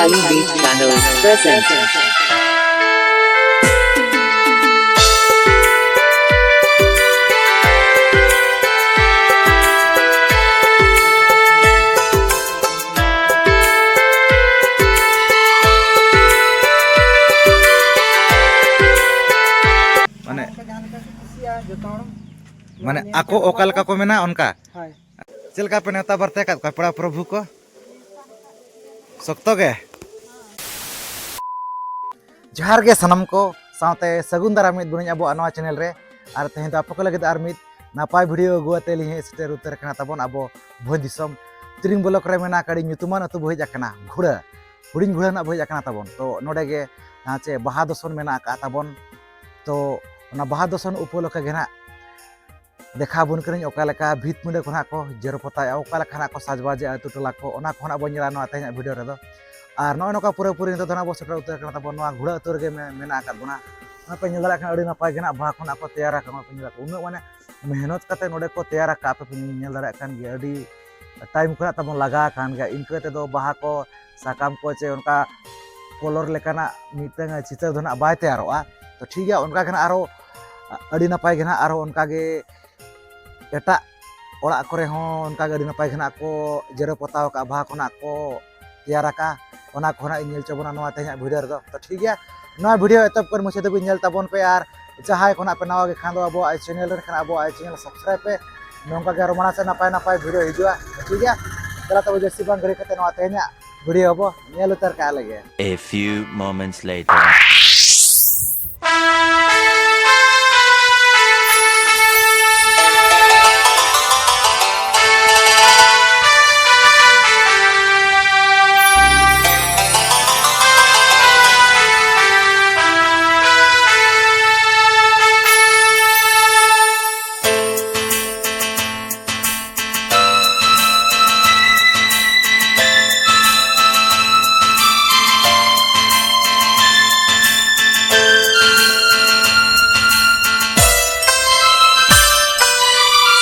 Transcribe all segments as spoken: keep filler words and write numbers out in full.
Channel present. ᱢᱟᱱᱮ, ᱡᱟᱦᱟᱸ ᱞᱮᱠᱟ ᱠᱚ ᱠᱩᱥᱤᱭᱟᱜᱼᱟ ᱡᱚᱛᱚ ᱦᱚᱲ᱾ ᱢᱟᱱᱮ ᱟᱠᱚ ᱚᱠᱟ ᱞᱮᱠᱟ ᱠᱚ ᱢᱮᱱᱟ ᱚᱱᱠᱟ? ᱦᱳᱭ᱾ ᱪᱮᱫ ᱞᱮᱠᱟ ᱯᱮ ᱱᱮᱣᱛᱟ ᱵᱟᱨᱛᱮ ᱟᱠᱟᱫ ᱠᱚᱣᱟ ᱯᱮᱲᱟ ᱯᱨᱚᱵᱷᱩ ᱠᱚ? ᱥᱚᱠᱛᱚ ᱜᱮ᱾ ᱡᱚᱦᱟᱨ ᱜᱮ ᱥᱟᱱᱟᱢ ᱠᱚ, ᱥᱟᱶᱛᱮ ᱥᱟᱹᱜᱩᱱ ᱫᱟᱨᱟᱢ ᱢᱤᱫ ᱵᱚᱱᱟᱹᱧ ᱟᱵᱚᱣᱟᱜ ᱱᱚᱣᱟ channel ᱨᱮ᱾ ᱟᱨ ᱛᱮᱦᱮᱧ ᱫᱚ ᱟᱯᱮ ᱠᱚ ᱞᱟᱹᱜᱤᱫ ᱟᱨ ᱢᱤᱫ ᱱᱟᱯᱟᱭ video ᱟᱹᱜᱩ ᱟᱛᱮ ᱞᱤᱧ ᱦᱮᱡ ᱥᱮᱴᱮᱨ ᱩᱛᱟᱹᱨ ᱟᱠᱟᱱᱟ ᱛᱟᱵᱚᱱ ᱟᱵᱚ ᱵᱷᱚᱸᱡᱽ ᱫᱤᱥᱚᱢ᱾ ᱛᱤᱨᱤᱝ block ᱨᱮ ᱢᱮᱱᱟᱜ ᱟᱠᱟᱫ ᱟᱹᱰᱤ ᱧᱩᱛᱩᱢᱟᱱ ᱟᱹᱛᱩ ᱵᱚ ᱦᱮᱡ ᱟᱠᱟᱱᱟ, ᱜᱷᱩᱲᱟᱹ, ᱦᱩᱰᱤᱧ ᱜᱷᱩᱲᱟᱹ ᱨᱮᱱᱟᱜ ᱵᱚ ᱦᱮᱡ ᱟᱠᱟᱱᱟ ᱛᱟᱵᱚᱱ᱾ ᱛᱚ ᱱᱚᱰᱮ ᱜᱮ ᱡᱟᱦᱟᱸ ᱪᱮ ᱵᱟᱦᱟ ᱫᱚᱥᱚᱱ ᱢᱮᱱᱟᱜ ᱟᱠᱟᱫ ᱛᱟᱵᱚᱱ, ᱛᱚ ᱚᱱᱟ ᱵᱟᱦᱟ ᱫᱚᱥᱚᱱ ᱩᱯᱚᱞᱚᱠᱠᱷᱮ ᱜᱮ ᱱᱟᱜ ᱫᱮᱠᱷᱟᱣ ᱵᱚᱱ ᱠᱟᱹᱱᱟᱹᱧ ᱚᱠᱟ ᱞᱮᱠᱟ ᱵᱷᱤᱛ ᱯᱤᱸᱰᱟᱹ ᱠᱚ ᱱᱟᱜ ᱠᱚ ᱡᱮᱨᱚ ᱯᱚᱛᱟᱣᱮᱫᱼᱟ, ᱚᱠᱟ ᱞᱮᱠᱟ ᱱᱟᱜ ᱠᱚ ᱥᱟᱡᱽᱵᱟᱡᱮᱜᱼᱟ ᱟᱹᱛᱩ ᱴᱚᱞᱟ ᱠᱚ, ᱚᱱᱟ ᱠᱚ ᱱᱟᱜ ᱵᱚᱱ ᱧᱮᱞᱟ ᱱᱚᱣᱟ ᱛᱮᱦᱮᱧᱟᱜ video ᱨᱮᱫᱚ᱾ ᱟᱨ ᱱᱚᱜᱼᱚᱭ ᱱᱚᱝᱠᱟ ᱯᱩᱨᱟᱹᱯᱩᱨᱤ ᱱᱤᱛᱚᱜ ᱫᱚ ᱱᱟᱜ ᱵᱚ ᱥᱮᱴᱮᱨ ᱩᱛᱟᱹᱨ ᱠᱟᱱᱟ ᱛᱟᱵᱚᱱ ᱱᱚᱣᱟ ᱜᱷᱩᱲᱟᱹ ᱟᱹᱛᱩ ᱨᱮᱜᱮ ᱢᱮ-, ᱢᱮᱱᱟᱜ ᱟᱠᱟᱫ ᱵᱚᱱᱟ᱾ ᱱᱚᱜᱼᱚᱭ ᱯᱮ ᱧᱮᱞ ᱫᱟᱲᱮᱭᱟᱜ ᱠᱟᱱᱟ ᱟᱹᱰᱤ ᱱᱟᱯᱟᱭ ᱜᱮ ᱱᱟᱜ ᱵᱟᱦᱟ ᱠᱚ ᱱᱟᱜ ᱠᱚ ᱛᱮᱭᱟᱨ ᱟᱠᱟᱫ, ᱱᱚᱜᱼᱚᱭ ᱯᱮ ᱧᱮᱞ ᱫᱟᱲᱮᱭᱟᱜ ᱠᱟᱱᱟ ᱩᱱᱟᱹᱜ ᱢᱟᱱᱮ ᱢᱮᱦᱱᱚᱛ ᱠᱟᱛᱮ ᱱᱚᱰᱮ ᱠᱚ ᱛᱮᱭᱟᱨ ᱟᱠᱟᱫ, ᱟᱯᱮ ᱯᱮ ᱧᱮᱞ ᱫᱟᱲᱮᱭᱟᱜ ᱠᱟᱱ ᱜᱮᱭᱟ᱾ ᱟᱹᱰᱤ time ᱠᱚ ᱱᱟᱜ ᱛᱟᱵᱚᱱ ᱞᱟᱜᱟᱣ ᱟᱠᱟᱱ ᱜᱮᱭᱟ, ᱤᱱᱠᱟᱹ ᱛᱮᱫᱚ ᱵᱟᱦᱟ ᱠᱚ, ᱥᱟᱠᱟᱢ ᱠᱚ ᱪᱮ ᱚᱱᱠᱟ colour ᱞᱮᱠᱟᱱᱟᱜ ᱢᱤᱫᱴᱟᱝ ᱪᱤᱛᱟᱹᱨ ᱫᱚ ᱱᱟᱜ ᱵᱟᱭ ᱛᱮᱭᱟᱨᱚᱜᱼᱟ᱾ ᱛᱚ ᱴᱷᱤᱠ ᱜᱮᱭᱟ, ᱚᱱᱠᱟ ᱜᱮ ᱱᱟᱜ ᱟᱨᱚ ᱟᱹᱰᱤ ᱱᱟᱯᱟᱭ ᱜᱮ ᱱᱟᱜ ᱟᱨᱚ ᱚᱱᱠᱟ ᱜᱮ ᱮᱴᱟᱜ ᱚᱲᱟᱜ ᱠᱚᱨᱮ ᱦᱚᱸ ᱚᱱᱠᱟ ᱜᱮ ᱟᱹᱰᱤ ᱱᱟᱯᱟᱭ ᱜᱮ ᱱᱟᱜ ᱠᱚ ᱡᱮᱨᱚ ᱯᱚᱛᱟᱣ ᱟᱠᱟᱫ, ᱵᱟᱦᱟ ᱠᱚ ᱱᱟᱜ ᱠᱚ ᱛᱮᱭᱟᱨ ᱟᱠᱟᱫ, ᱚᱱᱟ ᱠᱚ ᱱᱟᱜ ᱤᱧ ᱧᱮᱞ ᱦᱚᱪᱚ ᱵᱚᱱᱟ ᱱᱚᱣᱟ ᱛᱮᱦᱮᱧᱟᱜ video ᱨᱮᱫᱚ᱾ ᱛᱚ ᱴᱷᱤᱠ ᱜᱮᱭᱟ, ᱱᱚᱣᱟ video ᱮᱛᱚᱦᱚᱵ ᱠᱷᱚᱱ ᱢᱩᱪᱟᱹᱫ ᱫᱷᱟᱹᱵᱤᱡ ᱧᱮᱞ ᱛᱟᱵᱚᱱ ᱯᱮ, ᱟᱨ ᱡᱟᱦᱟᱸᱭ ᱠᱚ ᱱᱟᱜ ᱯᱮ ᱱᱟᱣᱟ ᱜᱮ ᱠᱷᱟᱱ ᱫᱚ ᱟᱵᱚᱣᱟᱜ channel ᱨᱮ ᱠᱷᱟᱱ ᱟᱵᱚᱣᱟᱜ channel subscribe ᱯᱮ, ᱱᱚᱝᱠᱟ ᱜᱮ ᱟᱨᱚ ᱢᱟᱲᱟᱝ ᱥᱮᱫ ᱱᱟᱯᱟᱭ ᱱᱟᱯᱟᱭ video ᱦᱤᱡᱩᱜᱼᱟ᱾ ᱴᱷᱤᱠ ᱜᱮᱭᱟ, ᱪᱟᱞᱟᱜ ᱛᱟᱵᱚ ᱡᱟᱹᱥᱛᱤ ᱵᱟᱝ ᱜᱷᱟᱹᱲᱤ ᱠᱟᱛᱮ ᱱᱚᱣᱟ ᱛᱮᱦᱮᱧᱟᱜ video ᱵᱚ ᱧᱮᱞ ᱩᱛᱟᱹᱨ ᱠᱟᱜ ᱞᱮᱜᱮ᱾ A few moments later.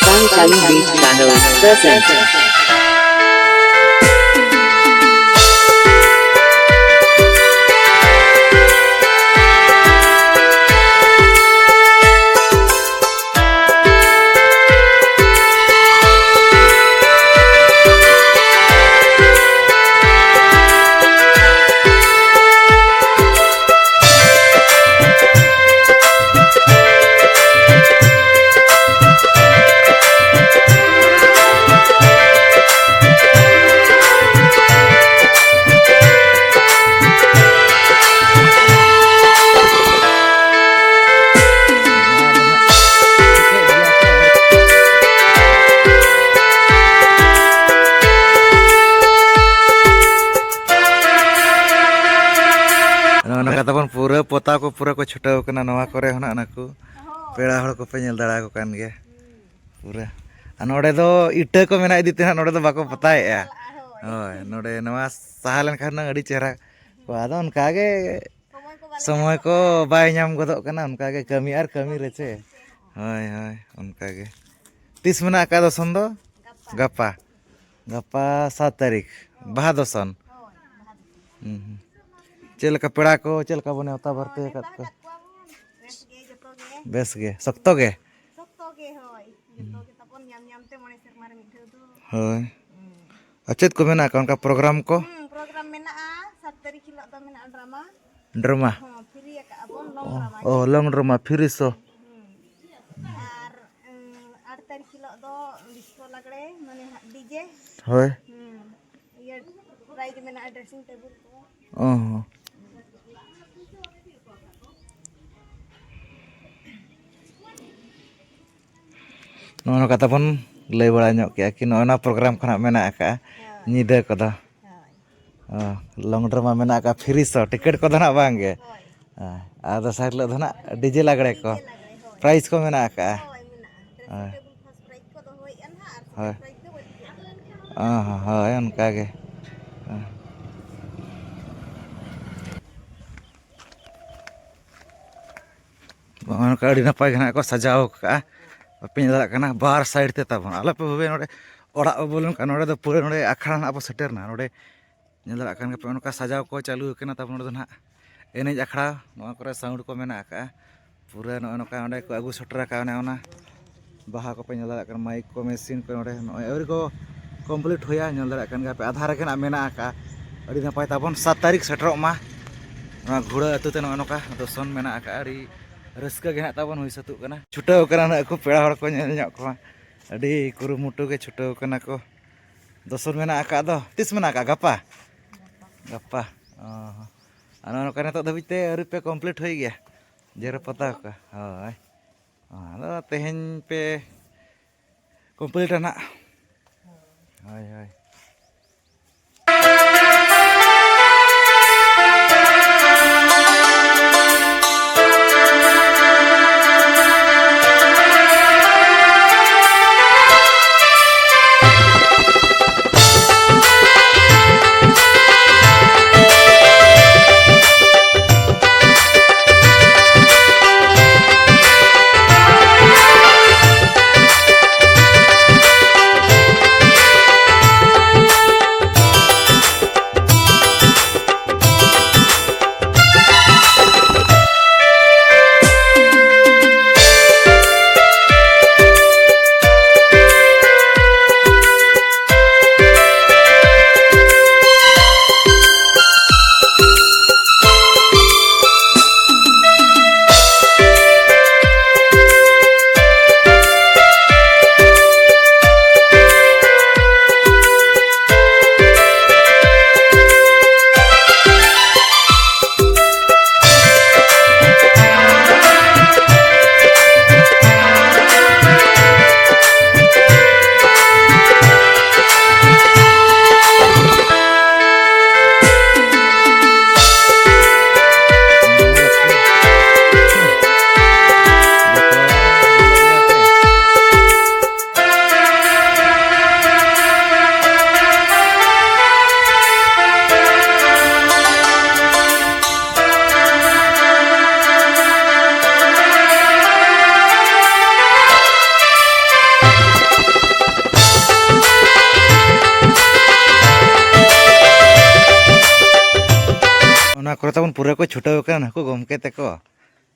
Sound Challenge Channel present. ᱯᱚᱛᱟᱣ ᱠᱚ ᱯᱩᱨᱟᱹ ᱠᱚ ᱪᱷᱩᱴᱟᱹᱣ ᱠᱟᱱᱟ ᱱᱚᱣᱟ ᱠᱚᱨᱮ ᱦᱚᱸ ᱱᱟᱜ, ᱱᱩᱠᱩ ᱯᱮᱲᱟ ᱦᱚᱲ ᱠᱚᱯᱮ ᱧᱮᱞ ᱫᱟᱲᱮ ᱟᱠᱚ ᱠᱟᱱ ᱜᱮᱭᱟ ᱯᱩᱨᱟᱹ᱾ ᱟᱨ ᱱᱚᱰᱮ ᱫᱚ ᱤᱴᱟᱹ ᱠᱚ ᱢᱮᱱᱟᱜ ᱤᱫᱤ ᱛᱮ ᱦᱟᱸᱜ ᱱᱚᱰᱮ ᱫᱚ ᱵᱟᱠᱚ ᱯᱚᱛᱟᱣᱮᱫᱼᱟ᱾ ᱦᱳᱭ, ᱱᱚᱰᱮ ᱱᱚᱣᱟ ᱥᱟᱦᱟ ᱞᱮᱱᱠᱷᱟᱱ ᱦᱩᱱᱟᱹᱝ ᱟᱹᱰᱤ ᱪᱮᱦᱨᱟ ᱠᱚᱜᱼᱟ᱾ ᱟᱫᱚ ᱚᱱᱠᱟ ᱜᱮ ᱥᱚᱢᱚᱭ ᱠᱚ ᱵᱟᱭ ᱧᱟᱢ ᱜᱚᱫᱚᱜ ᱠᱟᱱᱟ, ᱚᱱᱠᱟ ᱜᱮ ᱠᱟᱹᱢᱤ ᱟᱨ ᱠᱟᱹᱢᱤ ᱨᱮ ᱪᱮ᱾ ᱦᱳᱭ, ᱦᱳᱭ, ᱚᱱᱠᱟ ᱜᱮ᱾ ᱛᱤᱥ ᱢᱮᱱᱟᱜ ᱟᱠᱟᱫ ᱫᱚᱥᱚᱱ ᱫᱚ? ᱜᱟᱯᱟ᱾ ᱜᱟᱯᱟ ᱥᱟᱛ ᱛᱟᱹᱨᱤᱠᱷ, ᱵᱟᱦᱟ ᱫᱚᱥᱚᱱ᱾ ᱦᱩᱸ, ᱦᱩᱸ᱾ ᱪᱮᱫ ᱞᱮᱠᱟ ᱯᱮᱲᱟ ᱠᱚ, ᱪᱮᱫ ᱞᱮᱠᱟ ᱵᱚᱱ ᱱᱮᱣᱛᱟ ᱵᱟᱨᱛᱮ ᱟᱠᱟᱫ ᱠᱚᱣᱟ? ᱵᱮᱥ ᱜᱮ, ᱡᱚᱛᱚ ᱜᱮ᱾ ᱵᱮᱥ ᱜᱮ, ᱥᱚᱠᱛᱚ ᱜᱮ? ᱥᱚᱠᱛᱚ ᱜᱮ, ᱦᱳᱭ᱾ ᱡᱚᱛᱚ ᱜᱮ ᱛᱟᱵᱚᱱ ᱧᱟᱢ ᱧᱟᱢ ᱛᱮ ᱢᱚᱬᱮ ᱥᱮᱨᱢᱟ ᱨᱮ ᱢᱤᱫ ᱫᱷᱟᱣ ᱫᱚ᱾ ᱦᱳᱭ᱾ ᱦᱩᱸ᱾ ᱟᱨ ᱪᱮᱫ ᱠᱚ ᱢᱮᱱᱟᱜ ᱟᱠᱟᱫ ᱚᱱᱠᱟ ᱯᱨᱳᱜᱨᱟᱢ ᱠᱚ? ᱦᱩᱸ, ᱯᱨᱳᱜᱨᱟᱢ ᱢᱮᱱᱟᱜᱼᱟ, ᱥᱟᱛ ᱛᱟᱹᱨᱤᱠᱷ ᱦᱤᱞᱳᱜ ᱫᱚ ᱢᱮᱱᱟᱜᱼᱟ ᱰᱨᱟᱢᱟ᱾ ᱰᱨᱟᱢᱟ? ᱦᱚᱸ, ᱯᱷᱨᱤ ᱟᱠᱟᱜᱼᱟ ᱵᱚᱱ, ᱞᱚᱝ ᱚ, ᱰᱨᱟᱢᱟ ᱚ, ᱜᱮ᱾ ᱞᱚᱝ ᱰᱨᱟᱢᱟ, ᱯᱷᱨᱤ ᱥᱳ᱾ ᱦᱩᱸ᱾ ᱟᱨ, ᱩᱸ, ᱟᱴ ᱛᱟᱹᱨᱤᱠᱷ ᱦᱤᱞᱳᱜ ᱫᱚ ᱰᱤᱥᱠᱳ ᱞᱟᱜᱽᱲᱮ, ᱢᱟᱱᱮ ᱦᱟᱸᱜ ᱰᱤᱡᱮ᱾ ᱦᱳᱭ᱾ ᱦᱩᱸ᱾ ᱤᱭᱟᱹ, ᱯᱨᱟᱭᱤᱡᱽ ᱢᱮᱱᱟᱜᱼᱟ, ᱰᱨᱮᱥᱤᱝ ᱴᱮᱵᱩᱞ ᱠᱚ᱾ ᱚ ᱦᱚᱸ᱾ ᱱᱚᱜᱼᱚ ᱱᱚᱝᱠᱟ ᱛᱟᱵᱚᱱ ᱞᱟᱹᱭ ᱵᱟᱲᱟ ᱧᱚᱜ ᱠᱮᱜᱼᱟ ᱠᱤ ᱱᱚᱜᱼᱚ ᱱᱚᱣᱟ ᱯᱨᱳᱜᱨᱟᱢ ᱠᱷᱚᱱᱟᱜ ᱢᱮᱱᱟᱜ ᱟᱠᱟᱜᱼᱟ᱾ ᱦᱳᱭ᱾ ᱧᱤᱫᱟᱹ ᱠᱚᱫᱚ᱾ ᱦᱳᱭ᱾ ᱚ, ᱞᱚᱝ ᱰᱨᱟᱢᱟ ᱢᱮᱱᱟᱜ ᱟᱠᱟᱜᱼᱟ, ᱯᱷᱨᱤ ᱥᱳ, ᱴᱤᱠᱤᱴ ᱠᱚᱫᱚ ᱱᱟᱜ ᱵᱟᱝ ᱜᱮ? ᱦᱳᱭ᱾ ᱦᱮᱸ, ᱟᱨ ᱫᱚᱥᱟᱨ ᱦᱤᱞᱳᱜ ᱫᱚ ᱱᱟᱜ ᱰᱤᱡᱮ ᱞᱟᱜᱽᱲᱮ ᱠᱚ᱾ ᱰᱤᱡᱮ ᱞᱟᱜᱽᱲᱮ, ᱦᱳᱭ᱾ ᱯᱨᱟᱭᱤᱡᱽ ᱠᱚ ᱢᱮᱱᱟᱜ ᱟᱠᱟᱜᱼᱟ? ᱦᱳᱭ, ᱢᱮᱱᱟᱜᱼᱟ᱾ ᱰᱨᱮᱥᱤᱝ ᱦᱳᱭ᱾ ᱴᱮᱵᱩᱞ ᱯᱷᱟᱥᱴ ᱯᱨᱟᱭᱤᱡᱽ ᱠᱚ ᱫᱚᱦᱚᱭᱮᱫᱼᱟ ᱱᱟᱦᱟᱜ, ᱟᱨ ᱦᱳᱭ᱾ ᱥᱮᱠᱮᱱᱰ ᱯᱨᱟᱭᱤᱡᱽ ᱫᱚ ᱵᱟᱹᱪᱩᱜ ᱟᱱᱟ᱾ ᱚ ᱦᱚᱸ, ᱦᱳᱭ, ᱚᱱᱠᱟ ᱜᱮ᱾ ᱦᱮᱸ᱾ ᱱᱚᱜᱼᱚ ᱱᱚᱝᱠᱟ ᱟᱹᱰᱤ ᱱᱟᱯᱟᱭ ᱜᱮ ᱱᱟᱜ ᱠᱚ ᱥᱟᱡᱟᱣ ᱠᱟᱜᱼᱟ᱾ ᱵᱟᱯᱮ ᱧᱮᱞ ᱫᱟᱲᱮᱭᱟᱜ ᱠᱟᱱᱟ, ᱵᱟᱨ ᱥᱟᱭᱤᱰ ᱛᱮ ᱛᱟᱵᱚᱱ᱾ ᱟᱞᱚ ᱯᱮ ᱵᱷᱟᱵᱮᱭᱟ ᱱᱚᱰᱮ ᱚᱲᱟᱜ ᱵᱚ ᱵᱚᱞᱚ ᱞᱮᱱᱠᱷᱟᱱ ᱱᱚᱰᱮ ᱫᱚ ᱯᱩᱨᱟᱹ ᱱᱚᱰᱮ ᱟᱠᱷᱲᱟ ᱱᱟᱜ ᱵᱚ ᱥᱮᱴᱮᱨᱱᱟ᱾ ᱱᱚᱰᱮ ᱧᱮᱞ ᱫᱟᱲᱮᱭᱟᱜ ᱠᱟᱱ ᱜᱮᱯᱮ, ᱚᱱᱠᱟ ᱥᱟᱡᱟᱣ ᱠᱚ ᱪᱟᱹᱞᱩ ᱟᱠᱟᱱᱟ ᱛᱟᱵᱚᱱ᱾ ᱱᱚᱰᱮ ᱫᱚ ᱱᱟᱜ ᱮᱱᱮᱡ ᱟᱠᱷᱲᱟ, ᱱᱚᱣᱟ ᱠᱚᱨᱮ ᱥᱟᱣᱩᱱᱰ ᱠᱚ ᱢᱮᱱᱟᱜ ᱟᱠᱟᱜᱼᱟ᱾ ᱯᱩᱨᱟᱹ ᱱᱚᱜᱼᱚ ᱱᱚᱝᱠᱟ ᱚᱸᱰᱮ ᱠᱚ ᱟᱹᱜᱩ ᱥᱮᱴᱮᱨ ᱟᱠᱟᱫᱼᱟ, ᱚᱱᱮ ᱚᱱᱟ ᱵᱟᱦᱟ ᱠᱚᱯᱮ ᱧᱮᱞ ᱫᱟᱲᱮᱭᱟᱜ ᱠᱟᱱᱟ, ᱢᱟᱭᱤᱠ ᱠᱚ, ᱢᱮᱥᱤᱱ ᱠᱚ ᱱᱚᱰᱮ ᱱᱚᱜᱼᱚᱭ ᱟᱹᱣᱨᱤ ᱠᱚ ᱠᱚᱢᱯᱞᱤᱴ ᱦᱩᱭᱟ, ᱧᱮᱞ ᱫᱟᱲᱮᱭᱟᱜ ᱠᱟᱱ ᱜᱮᱭᱟ ᱯᱮ, ᱟᱫᱷᱟ ᱨᱮᱜᱮ ᱱᱟᱜ ᱢᱮᱱᱟᱜ ᱟᱠᱟᱫᱼᱟ᱾ ᱟᱹᱰᱤ ᱱᱟᱯᱟᱭ ᱛᱟᱵᱚᱱ ᱥᱟᱛ ᱛᱟᱹᱨᱤᱠᱷ ᱥᱮᱴᱮᱨᱚᱜ ᱢᱟ᱾ ᱱᱚᱣᱟ ᱜᱷᱩᱲᱟᱹ ᱟᱹᱛᱩ ᱛᱮ ᱱᱚᱜᱼᱚ ᱱᱚᱝᱠᱟ ᱫᱚᱨᱥᱚᱱ ᱢᱮᱱᱟᱜ ᱟᱠᱟᱫᱼᱟ, ᱟᱹᱰᱤ ᱨᱟᱹᱥᱠᱟᱹ ᱜᱮ ᱱᱟᱜ ᱛᱟᱵᱚᱱ ᱦᱩᱭ ᱥᱟᱹᱛᱚᱜ ᱠᱟᱱᱟ᱾ ᱪᱷᱩᱴᱟᱹᱣ ᱠᱟᱱᱟ ᱱᱟᱜ ᱠᱚ ᱯᱮᱲᱟ ᱦᱚᱲ ᱠᱚ ᱧᱮᱞ ᱧᱚᱜ ᱠᱚᱣᱟ, ᱟᱹᱰᱤ ᱠᱩᱨᱩᱢᱩᱴᱩ ᱜᱮ ᱪᱷᱩᱴᱟᱹᱣ ᱠᱟᱱᱟ ᱠᱚ᱾ ᱫᱚᱨᱥᱚᱱ ᱢᱮᱱᱟᱜ ᱟᱠᱟᱫ ᱫᱚ, ᱛᱤᱥ ᱢᱮᱱᱟᱜ ᱟᱠᱟᱫ? ᱜᱟᱯᱟ? ᱜᱟᱯᱟ᱾ ᱚ᱾ ᱟᱨ ᱱᱚᱜᱼᱚ ᱱᱚᱝᱠᱟ ᱱᱤᱛᱚᱜ ᱫᱷᱟᱹᱵᱤᱡ ᱛᱮ ᱟᱹᱣᱨᱤ ᱯᱮ ᱠᱚᱢᱯᱞᱤᱴ ᱦᱩᱭ ᱜᱮᱭᱟ? ᱡᱮᱨᱮᱲ ᱯᱚᱛᱟᱣ ᱠᱚ? ᱦᱳᱭ᱾ ᱟᱫᱚ ᱛᱮᱦᱮᱧ ᱯᱮ ᱠᱚᱢᱯᱞᱤᱴᱟ ᱱᱟᱜ᱾ ᱦᱳᱭ, ᱦᱳᱭ᱾ ᱱᱚᱣᱟ ᱠᱚᱨᱮ ᱛᱟᱵᱚᱱ ᱯᱩᱨᱟᱹ ᱠᱚ ᱪᱷᱩᱴᱟᱹᱣ ᱟᱠᱟᱱ ᱱᱩᱠᱩ ᱜᱚᱢᱠᱮ ᱛᱟᱠᱚ᱾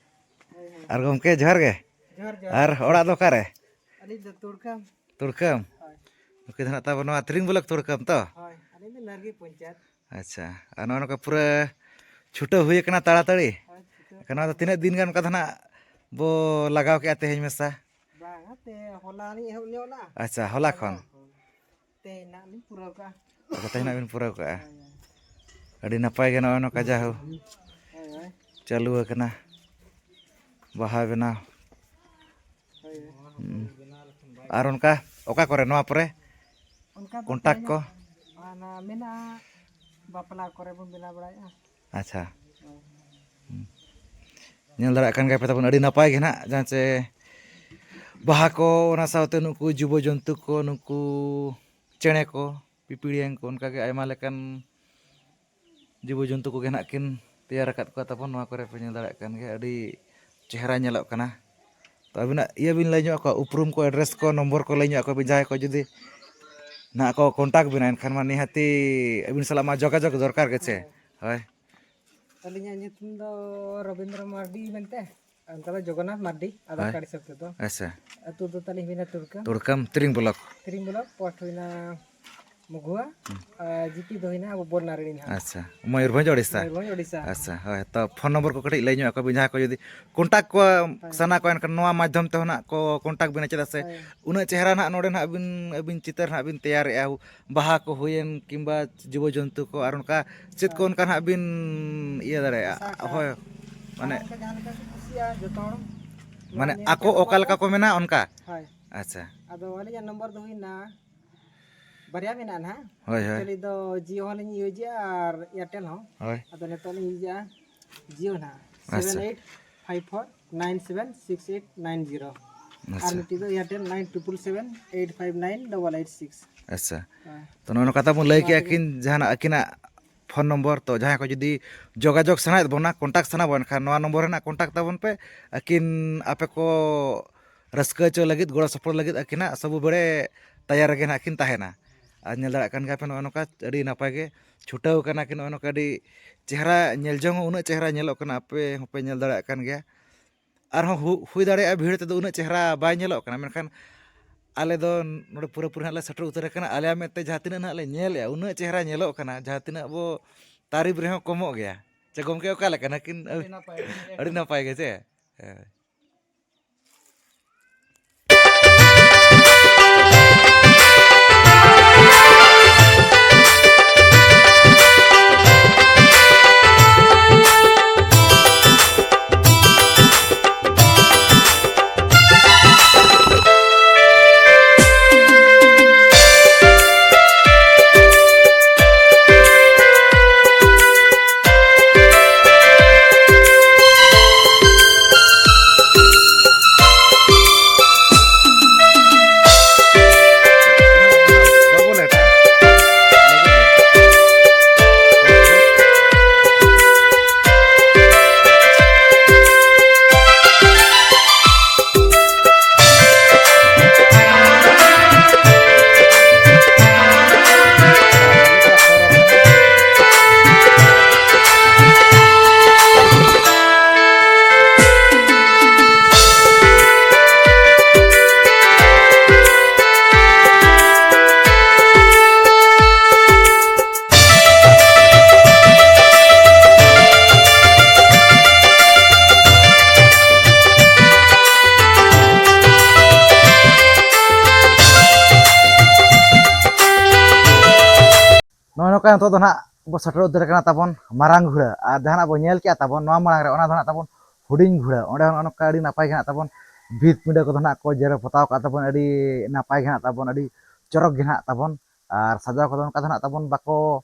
ᱦᱳᱭ, ᱦᱳᱭ᱾ ᱟᱨ ᱜᱚᱢᱠᱮ, ᱡᱚᱦᱟᱨ ᱜᱮ᱾ ᱡᱚᱦᱟᱨ, ᱡᱚᱦᱟᱨ᱾ ᱟᱨ ᱚᱲᱟᱜ ᱫᱚ ᱚᱠᱟᱨᱮ? ᱟᱹᱞᱤᱧ ᱫᱚ ᱛᱩᱲᱠᱟᱹᱢ᱾ ᱛᱩᱲᱠᱟᱹᱢ? ᱦᱳᱭ᱾ ᱱᱩᱠᱩ ᱫᱚ ᱱᱟᱜ ᱛᱟᱵᱚᱱ ᱱᱚᱣᱟ ᱛᱤᱨᱤᱝ ᱵᱞᱚᱠ ᱛᱩᱲᱠᱟᱹᱢ ᱛᱚ? ᱦᱳᱭ, ᱟᱹᱞᱤᱧ ᱫᱚ ᱱᱟᱨᱜᱤ ᱯᱚᱧᱪᱟᱭᱮᱛ᱾ ᱟᱪᱪᱷᱟ, ᱟᱨ ᱱᱚᱜᱼᱚ ᱱᱚᱝᱠᱟ ᱯᱩᱨᱟᱹ ᱪᱷᱩᱴᱟᱹᱣ ᱦᱩᱭ ᱟᱠᱟᱱᱟ ᱛᱟᱲᱟᱛᱟᱲᱤ? ᱦᱳᱭ, ᱪᱷᱩᱴᱟᱹᱣ᱾ ᱮᱱᱠᱷᱟᱱ ᱱᱚᱣᱟ ᱫᱚ ᱛᱤᱱᱟᱹᱜ ᱫᱤᱱ ᱜᱟᱱ ᱚᱱᱠᱟ ᱫᱚ ᱱᱟᱜ ᱵᱚ ᱞᱟᱜᱟᱣ ᱠᱮᱜᱼᱟ ᱛᱮᱦᱮᱧ ᱢᱮᱥᱟ? ᱵᱟᱝᱟ, ᱛᱮ ᱦᱚᱞᱟ ᱞᱤᱧ ᱮᱦᱚᱵ ᱧᱚᱜ ᱞᱮᱜᱼᱟ᱾ ᱟᱪᱪᱷᱟ, ᱦᱚᱞᱟ ᱠᱷᱚᱱ? ᱦᱚᱞᱟ ᱠᱷᱚᱱ᱾ ᱛᱮᱦᱮᱧ ᱱᱟᱜ ᱞᱤᱧ ᱯᱩᱨᱟᱹᱣ ᱠᱟᱜᱼᱟ᱾ ᱟᱪᱪᱷᱟ, ᱛᱮᱦᱮᱧ ᱱᱟᱜ ᱵᱤᱱ ᱯᱩᱨᱟᱹᱣ ᱠᱟᱜᱼᱟ᱾ ᱦᱳᱭ, ᱦᱳᱭ᱾ ᱟᱹᱰᱤ ᱱᱟᱯᱟᱭ ᱜᱮ ᱱᱚᱜᱼᱚᱭ ᱱᱚᱝᱠᱟ ᱡᱟᱦᱳ ᱦᱳᱭ, ᱦᱳᱭ᱾ ᱪᱟᱹᱞᱩ ᱟᱠᱟᱱᱟ ᱵᱟᱦᱟ ᱵᱮᱱᱟᱣ᱾ ᱦᱳᱭ, ᱦᱳᱭ᱾ ᱦᱩᱸ᱾ ᱟᱨ ᱚᱱᱠᱟ ᱚᱠᱟ ᱠᱚᱨᱮ ᱱᱚᱣᱟ ᱯᱚᱨᱮ ᱚᱱᱠᱟ ᱫᱚ ᱠᱚᱱᱴᱟᱠᱴ ᱛᱮᱦᱮᱧ ᱠᱚ? ᱚᱱᱟ ᱢᱮᱱᱟᱜᱼᱟ, ᱵᱟᱯᱞᱟ ᱠᱚᱨᱮ ᱵᱚᱱ ᱵᱮᱱᱟᱣ ᱵᱟᱲᱟᱭᱮᱫᱼᱟ᱾ ᱟᱪᱪᱷᱟ᱾ ᱦᱳᱭ᱾ ᱦᱩᱸ᱾ ᱧᱮᱞ ᱫᱟᱲᱮᱭᱟᱜ ᱠᱟᱱ ᱜᱮᱭᱟ ᱯᱮ ᱛᱟᱵᱚᱱ, ᱟᱹᱰᱤ ᱱᱟᱯᱟᱭ ᱜᱮ ᱱᱟᱦᱟᱜ, ᱡᱟᱦᱟᱸ ᱪᱮ ᱵᱟᱦᱟ ᱠᱚ, ᱚᱱᱟ ᱥᱟᱶᱛᱮ ᱱᱩᱠᱩ ᱡᱤᱵᱚ ᱡᱚᱱᱛᱩ ᱠᱚ, ᱱᱩᱠᱩ ᱪᱮᱬᱮ ᱠᱚ, ᱯᱤᱯᱤᱲᱤᱭᱟᱹᱝ ᱠᱚ, ᱚᱱᱠᱟᱜᱮ ᱟᱭᱢᱟ ᱞᱮᱠᱟᱱ ᱡᱤᱵᱚ ᱡᱚᱱᱛᱩ ᱠᱚᱜᱮ ᱱᱟᱦᱟᱜ ᱠᱤᱱ ᱛᱮᱭᱟᱨ ᱟᱠᱟᱫ ᱠᱚᱣᱟ ᱛᱟᱵᱚᱱ᱾ ᱱᱚᱣᱟ ᱠᱚᱨᱮ ᱯᱮ ᱧᱮᱞ ᱫᱟᱲᱮᱭᱟᱜ ᱠᱟᱱ ᱜᱮᱭᱟ, ᱟᱹᱰᱤ ᱪᱮᱦᱨᱟ ᱧᱮᱞᱚᱜ ᱠᱟᱱᱟ᱾ ᱛᱚ ᱟᱹᱵᱤᱱᱟᱜ ᱤᱭᱟᱹ ᱵᱤᱱ ᱞᱟᱹᱭ ᱧᱚᱜ ᱟᱠᱚᱣᱟ, ᱩᱯᱨᱩᱢ ᱠᱚ, ᱮᱰᱨᱮᱥ ᱠᱚ, ᱱᱚᱢᱵᱚᱨ ᱠᱚ ᱞᱟᱹᱭ ᱧᱚᱜ ᱟᱠᱚ ᱵᱤᱱ, ᱡᱟᱦᱟᱸᱭ ᱠᱚ ᱡᱩᱫᱤ ᱱᱟᱦᱟᱜ ᱠᱚ ᱠᱚᱱᱴᱟᱠᱴ ᱵᱤᱱᱟ, ᱮᱱᱠᱷᱟᱱ ᱢᱟ ᱱᱤᱦᱟᱹᱛᱤ ᱟᱹᱵᱤᱱ ᱥᱟᱞᱟᱜ ᱢᱟ ᱡᱳᱜᱟᱡᱳᱜᱽ ᱫᱚᱨᱠᱟᱨ ᱜᱮ ᱪᱮ? ᱦᱳᱭ᱾ ᱦᱳᱭ᱾ ᱟᱹᱞᱤᱧᱟᱜ ᱧᱩᱛᱩᱢ ᱫᱚ ᱨᱚᱵᱤᱱᱫᱨᱚ ᱢᱟᱨᱰᱤ ᱢᱮᱱᱛᱮ, ᱚᱱᱠᱟ ᱫᱚ ᱡᱚᱜᱚᱱᱱᱟᱛᱷ ᱢᱟᱨᱰᱤ, ᱟᱫᱷᱟᱨ ᱦᱳᱭ᱾ ᱠᱟᱨᱰ ᱦᱤᱥᱟᱹᱵ ᱛᱮᱫᱚ᱾ ᱟᱪᱪᱷᱟ᱾ ᱟᱹᱛᱩ ᱫᱚ ᱛᱟᱹᱞᱤᱧ ᱦᱩᱭᱱᱟ ᱛᱩᱲᱠᱟᱹᱢ᱾ ᱛᱩᱲᱠᱟᱢ, ᱛᱤᱨᱤᱝ ᱵᱞᱚᱠ᱾ ᱛᱤᱨᱤᱝ ᱵᱞᱚᱠ, ᱯᱚᱥᱴ ᱦᱩᱭᱱᱟ ᱢᱩᱜᱷᱩᱣᱟ, ᱦᱩᱸ᱾ ᱟᱨ ᱡᱤᱯᱤ ᱫᱚ ᱦᱩᱭᱱᱟ ᱟᱵᱚ ᱵᱚᱨᱱᱟᱨᱤ ᱱᱟᱦᱟᱜ᱾ ᱟᱪᱪᱷᱟ, ᱢᱚᱭᱩᱨᱵᱷᱚᱸᱡᱽ, ᱳᱰᱤᱥᱟ᱾ ᱢᱚᱭᱩᱨᱵᱷᱚᱸᱡᱽ, ᱳᱰᱤᱥᱟ᱾ ᱟᱪᱪᱷᱟ, ᱦᱳᱭ, ᱛᱚ ᱯᱷᱳᱱ ᱱᱚᱢᱵᱚᱨ ᱠᱚ ᱠᱟᱹᱴᱤᱡ ᱞᱟᱹᱭ ᱧᱚᱜ ᱟᱠᱚ ᱵᱤᱱ, ᱡᱟᱦᱟᱸᱭ ᱠᱚ ᱡᱩᱫᱤ ᱠᱚᱱᱴᱟᱠᱴ ᱠᱚᱣᱟ ᱦᱳᱭ᱾ ᱥᱟᱱᱟ ᱠᱚᱣᱟ, ᱮᱱᱠᱷᱟᱱ ᱱᱚᱣᱟ ᱢᱟᱫᱽᱫᱷᱚᱢ ᱛᱮᱦᱚᱸ ᱱᱟᱜ ᱠᱚ ᱠᱚᱱᱴᱟᱠᱴ ᱵᱤᱱᱟ, ᱪᱮᱫᱟᱜ ᱥᱮ ᱦᱳᱭ᱾ ᱩᱱᱟᱹᱜ ᱪᱮᱦᱨᱟ ᱱᱟᱜ ᱱᱚᱰᱮ ᱱᱟᱜ ᱵᱤᱱ, ᱟᱹᱵᱤᱱ ᱪᱤᱛᱟᱹᱨ ᱱᱟᱜ ᱵᱤᱱ ᱛᱮᱭᱟᱨᱮᱜᱼᱟ, ᱵᱟᱦᱟ ᱠᱚ ᱦᱩᱭᱮᱱ ᱠᱤᱝᱵᱟ ᱡᱤᱵᱚ ᱡᱚᱱᱛᱩ ᱠᱚ, ᱟᱨ ᱚᱱᱠᱟ ᱪᱮᱫ ᱠᱚ ᱦᱳᱭ᱾ ᱚᱱᱠᱟ ᱱᱟᱜ ᱵᱤᱱ ᱤᱭᱟᱹ ᱫᱟᱲᱮᱭᱟᱜᱼᱟ? ᱟᱥᱟ ᱠᱟᱜᱼᱟ᱾ ᱦᱳᱭ, ᱢᱟᱱᱮ ᱟᱨ ᱚᱱᱠᱟ ᱡᱟᱦᱟᱸ ᱞᱮᱠᱟ ᱠᱚ ᱠᱩᱥᱤᱭᱟᱜᱼᱟ ᱡᱚᱛᱚ ᱦᱚᱲ᱾ ᱢᱟᱱᱮ ᱧᱮᱞ ᱟᱠᱚ ᱧᱮᱞ ᱚᱠᱟ ᱠᱚᱣᱟ ᱞᱮᱠᱟ ᱠᱚ᱾ ᱠᱚ ᱢᱮᱱᱟ ᱚᱱᱠᱟ? ᱦᱳᱭ᱾ ᱟᱪᱪᱷᱟ᱾ ᱟᱫᱚ ᱟᱹᱞᱤᱧᱟᱜ ᱱᱚᱢᱵᱚᱨ ᱫᱚ ᱦᱩᱭᱱᱟ, ᱵᱟᱨᱭᱟ ᱢᱮᱱᱟᱜᱼᱟ ᱱᱟᱦᱟᱜ᱾ ᱦᱳᱭ, ᱦᱳᱭ᱾ Actually ᱫᱚ Jio ᱦᱚᱸᱞᱤᱧ ᱤᱭᱩᱡᱮᱜᱼᱟ ᱟᱨ Airtel ᱦᱚᱸ᱾ ᱦᱳᱭ᱾ ᱟᱫᱚ ᱱᱤᱛᱚᱜ ᱞᱤᱧ ᱤᱭᱩᱡᱮᱜᱼᱟ Jio ᱱᱟᱦᱟᱜ, ᱟᱪᱪᱷᱟ᱾ Seven eight five four nine seven six eight nine zero᱾ ᱟᱨ ᱟᱪᱪᱷᱟ᱾ ᱢᱤᱫᱴᱤᱡ ᱫᱚ Airtel nine triple seven eight five nine double eight six᱾ ᱟᱪᱪᱷᱟ᱾ ᱦᱳᱭ᱾ ᱛᱚ, ᱱᱚᱜᱼᱚ ᱱᱚᱝᱠᱟ ᱛᱟᱵᱚᱱ ᱞᱟᱹᱭ ᱱᱚᱣᱟ ᱠᱮᱜᱼᱟ ᱛᱮᱜᱮ᱾ ᱠᱤᱱ ᱡᱟᱦᱟᱱᱟᱜ ᱟᱹᱠᱤᱱᱟᱜ ᱯᱷᱳᱱ ᱱᱚᱢᱵᱚᱨ, ᱛᱚ ᱡᱟᱦᱟᱸᱭ ᱠᱚ ᱡᱩᱫᱤ ᱡᱳᱜᱟᱡᱳᱜᱽ ᱥᱟᱱᱟᱭᱮᱫ ᱵᱚᱱᱟ, ᱠᱚᱱᱴᱟᱠᱴ ᱥᱟᱱᱟ ᱵᱚᱱ ᱠᱷᱟᱱ, ᱱᱚᱣᱟ ᱱᱚᱢᱵᱚᱨ ᱨᱮᱱᱟᱜ ᱠᱚᱱᱴᱟᱠᱴ ᱛᱟᱵᱚᱱ ᱯᱮ᱾ ᱟᱹᱠᱤᱱ ᱟᱯᱮ ᱠᱚ ᱨᱟᱹᱥᱠᱟᱹ ᱦᱚᱪᱚ ᱞᱟᱹᱜᱤᱫ, ᱜᱚᱲᱚ ᱥᱚᱯᱚᱦᱚᱫ ᱞᱟᱹᱜᱤᱫ ᱟᱹᱠᱤᱱᱟᱜ ᱥᱚᱵᱩ ᱵᱮᱲᱮ ᱛᱟᱭᱟᱨ ᱨᱮᱜᱮ ᱱᱟᱦᱟᱜ ᱠᱤᱱ ᱛᱟᱦᱮᱱᱟ᱾ ᱟᱨ ᱧᱮᱞ ᱫᱟᱲᱮᱭᱟᱜ ᱠᱟᱱ ᱜᱮᱭᱟ ᱯᱮ, ᱱᱚᱜᱼᱚᱭ ᱱᱚᱝᱠᱟ ᱟᱹᱰᱤ ᱱᱟᱯᱟᱭ ᱜᱮ ᱪᱷᱩᱴᱟᱹᱣ ᱠᱟᱱᱟ ᱠᱤ, ᱱᱚᱜᱼᱚᱭ ᱱᱚᱝᱠᱟ ᱟᱹᱰᱤ ᱪᱮᱦᱨᱟ, ᱧᱮᱞ ᱡᱚᱝ ᱦᱚᱸ ᱩᱱᱟᱹᱜ ᱪᱮᱦᱨᱟ ᱧᱮᱞᱚᱜ ᱠᱟᱱᱟ, ᱟᱯᱮ ᱦᱚᱸᱯᱮ ᱧᱮᱞ ᱫᱟᱲᱮᱭᱟᱜ ᱠᱟᱱ ᱜᱮᱭᱟ᱾ ᱟᱨᱦᱚᱸ ᱦᱩ-, ᱦᱩᱭ ᱫᱟᱲᱮᱭᱟᱜᱼᱟ ᱵᱷᱤᱲ ᱛᱮᱫᱚ ᱩᱱᱟᱹᱜ ᱪᱮᱦᱨᱟ ᱵᱟᱭ ᱧᱮᱞᱚᱜ ᱠᱟᱱᱟ, ᱢᱮᱱᱠᱷᱟᱱ ᱟᱞᱮ ᱫᱚ ᱱᱚᱰᱮ ᱯᱩᱨᱟᱹᱯᱩᱨᱤ ᱦᱟᱸᱜ ᱞᱮ ᱥᱮᱴᱮᱨ ᱩᱛᱟᱹᱨ ᱟᱠᱟᱱᱟ᱾ ᱟᱞᱮᱭᱟᱜ ᱢᱮᱫ ᱛᱮ ᱡᱟᱦᱟᱸ ᱛᱤᱱᱟᱹᱜ ᱱᱟᱦᱟᱜ ᱞᱮ ᱧᱮᱞᱮᱜᱼᱟ, ᱩᱱᱟᱹᱜ ᱪᱮᱦᱨᱟ ᱧᱮᱞᱚᱜ ᱠᱟᱱᱟ, ᱡᱟᱦᱟᱸ ᱛᱤᱱᱟᱹᱜ ᱵᱚ ᱛᱟᱹᱨᱤᱯ ᱨᱮᱦᱚᱸ ᱠᱚᱢᱚᱜ ᱜᱮᱭᱟ᱾ ᱪᱮ ᱜᱚᱢᱠᱮ, ᱚᱠᱟ ᱞᱮᱠᱟ ᱱᱟᱦᱟᱜ ᱠᱤᱱ? ᱟᱹᱰᱤ ᱱᱟᱯᱟᱭ ᱜᱮ᱾ ᱟᱹᱰᱤ ᱱᱟᱯᱟᱭ ᱜᱮ ᱪᱮ? ᱦᱮᱸ᱾ ᱱᱚᱜᱼᱚᱭ ᱱᱚᱝᱠᱟ ᱱᱤᱛᱚᱜ ᱫᱚ ᱱᱟᱦᱟᱜ ᱵᱚ ᱥᱮᱴᱮᱨ ᱩᱛᱟᱹᱨ ᱠᱟᱱᱟ ᱛᱟᱵᱚᱱ ᱢᱟᱨᱟᱝ ᱜᱷᱩᱲᱟᱹ᱾ ᱟᱨ ᱡᱟᱦᱟᱱᱟᱜ ᱵᱚ ᱧᱮᱞ ᱠᱮᱜᱼᱟ ᱛᱟᱵᱚᱱ ᱱᱚᱣᱟ ᱢᱟᱲᱟᱝ ᱨᱮ, ᱚᱱᱟ ᱫᱚ ᱱᱟᱦᱟᱜ ᱛᱟᱵᱚᱱ ᱦᱩᱰᱤᱧ ᱜᱷᱩᱲᱟᱹ᱾ ᱚᱸᱰᱮ ᱦᱚᱸ ᱱᱚᱜᱼᱚ ᱱᱚᱝᱠᱟ ᱟᱹᱰᱤ ᱱᱟᱯᱟᱭ ᱜᱮ ᱱᱟᱦᱟᱜ ᱛᱟᱵᱚᱱ ᱵᱷᱤᱛ ᱯᱤᱸᱰᱟᱹ ᱠᱚᱫᱚ ᱱᱟᱦᱟᱜ ᱠᱚ ᱡᱮᱨᱮᱲ ᱯᱚᱛᱟᱣ ᱠᱟᱜᱼᱟ ᱛᱟᱵᱚᱱ, ᱟᱹᱰᱤ ᱱᱟᱯᱟᱭ ᱜᱮ ᱱᱟᱦᱟᱜ ᱛᱟᱵᱚᱱ, ᱟᱹᱰᱤ ᱪᱚᱨᱚᱠ ᱜᱮ ᱱᱟᱦᱟᱜ ᱛᱟᱵᱚᱱ᱾ ᱟᱨ ᱥᱟᱡᱟᱣ ᱠᱚᱫᱚ ᱚᱱᱠᱟ ᱫᱚ ᱱᱟᱦᱟᱜ ᱛᱟᱵᱚᱱ ᱵᱟᱠᱚ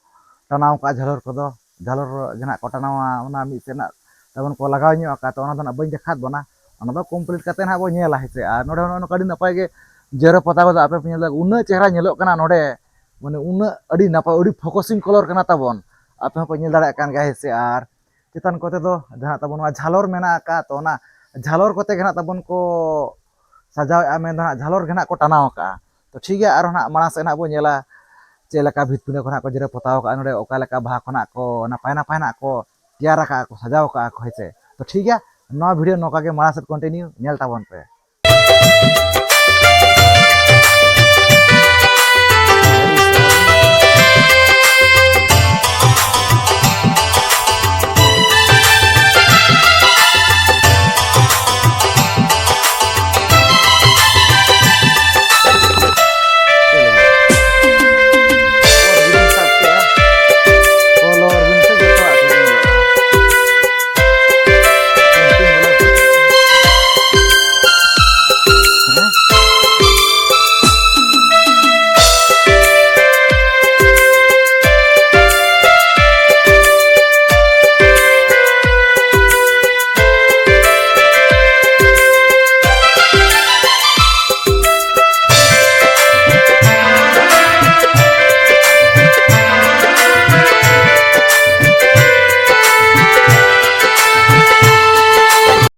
ᱴᱟᱱᱟᱣ ᱠᱟᱜᱼᱟ ᱡᱷᱟᱹᱞᱚᱨ ᱠᱚᱫᱚ᱾ ᱡᱷᱟᱹᱞᱚᱨ ᱜᱮ ᱱᱟᱦᱟᱜ ᱠᱚ ᱴᱟᱱᱟᱣᱟ, ᱚᱱᱟ ᱢᱤᱫ ᱥᱮᱫ ᱱᱟᱦᱟᱜ ᱛᱟᱵᱚᱱ ᱠᱚ ᱞᱟᱜᱟᱣ ᱧᱚᱜ ᱟᱠᱟᱫ, ᱛᱚ ᱚᱱᱟ ᱫᱚ ᱱᱟᱦᱟᱜ ᱵᱟᱹᱧ ᱫᱮᱠᱷᱟᱣᱮᱫ ᱵᱚᱱᱟ᱾ ᱚᱱᱟ ᱫᱚ complete ᱠᱟᱛᱮ ᱱᱟᱦᱟᱜ ᱵᱚᱱ ᱧᱮᱞᱟ, ᱦᱮᱸ ᱥᱮ᱾ ᱟᱨ ᱱᱚᱰᱮ ᱦᱚᱸ ᱱᱚᱜᱼᱚ ᱱᱚᱝᱠᱟ ᱟᱹᱰᱤ ᱱᱟᱯᱟᱭ ᱜᱮ ᱡᱮᱨᱮᱲ ᱯᱚᱛᱟᱣ ᱠᱟᱫᱟ, ᱟᱯᱮ ᱯᱮ ᱧᱮᱞ ᱫᱟ, ᱩᱱᱟᱹᱜ ᱪᱮᱦᱨᱟ ᱧᱮᱞᱚᱜ ᱠᱟᱱᱟ ᱱᱚᱰᱮ, ᱢᱟᱱᱮ ᱩᱱᱟᱹᱜ ᱟᱹᱰᱤ ᱱᱟᱯᱟᱭ, ᱟᱹᱰᱤ focusing colour ᱠᱟᱱᱟ ᱛᱟᱵᱚᱱ, ᱟᱯᱮ ᱦᱚᱸᱯᱮ ᱧᱮᱞ ᱫᱟᱲᱮᱭᱟᱜ ᱠᱟᱱ ᱜᱮᱭᱟ, ᱦᱮᱸ ᱥᱮ᱾ ᱟᱨ ᱪᱮᱛᱟᱱ ᱠᱚᱛᱮ ᱫᱚ ᱡᱟᱦᱟᱸ ᱛᱟᱵᱚᱱ ᱱᱚᱣᱟ ᱡᱷᱟᱞᱚᱨ ᱢᱮᱱᱟᱜ ᱟᱠᱟᱫ, ᱛᱚ ᱚᱱᱟ ᱡᱷᱟᱞᱚᱨ ᱠᱚᱛᱮ ᱜᱮ ᱱᱟᱦᱟᱜ ᱛᱟᱵᱚᱱ ᱠᱚ ᱥᱟᱡᱟᱣᱮᱫᱼᱟ, ᱢᱮᱱᱫᱚ ᱱᱟᱦᱟᱜ ᱡᱷᱟᱞᱚᱨ ᱜᱮ ᱱᱟᱦᱟᱜ ᱠᱚ ᱴᱟᱱᱟᱣ ᱟᱠᱟᱫᱼᱟ᱾ ᱛᱚ ᱴᱷᱤᱠ ᱜᱮᱭᱟ, ᱟᱨᱦᱚᱸ ᱱᱟᱦᱟᱜ ᱢᱟᱲᱟᱝ ᱥᱮᱫ ᱱᱟᱦᱟᱜ ᱵᱚᱱ ᱧᱮᱞᱟ᱾ ᱪᱮᱫ ᱞᱮᱠᱟ ᱵᱷᱤᱛ ᱯᱤᱸᱰᱟᱹ ᱠᱷᱚᱱᱟᱜ ᱠᱚ ᱡᱮᱨᱮᱲ ᱯᱚᱛᱟᱣ ᱠᱟᱜᱼᱟ, ᱱᱚᱰᱮ ᱚᱠᱟ ᱞᱮᱠᱟ ᱵᱟᱦᱟ ᱠᱷᱚᱱᱟᱜ ᱠᱚ ᱱᱟᱯᱟᱭ ᱱᱟᱯᱟᱭ ᱱᱟᱜ ᱠᱚ ᱛᱮᱭᱟᱨ ᱟᱠᱟᱫᱼᱟ ᱠᱚ, ᱥᱟᱡᱟᱣ ᱟᱠᱟᱫᱼᱟ ᱠᱚ, ᱦᱮᱸ ᱥᱮ᱾ ᱛᱚ ᱴᱷᱤᱠ ᱜᱮᱭᱟ, ᱱᱚᱣᱟ ᱵᱷᱤᱰᱤᱭᱳ ᱱᱚᱝᱠᱟ ᱜᱮ ᱢᱟᱲᱟᱝ ᱥᱮᱫ ᱠᱚᱱᱴᱤᱱᱤᱭᱩ ᱧᱮᱞ ᱛᱟᱵᱚᱱ ᱯᱮ᱾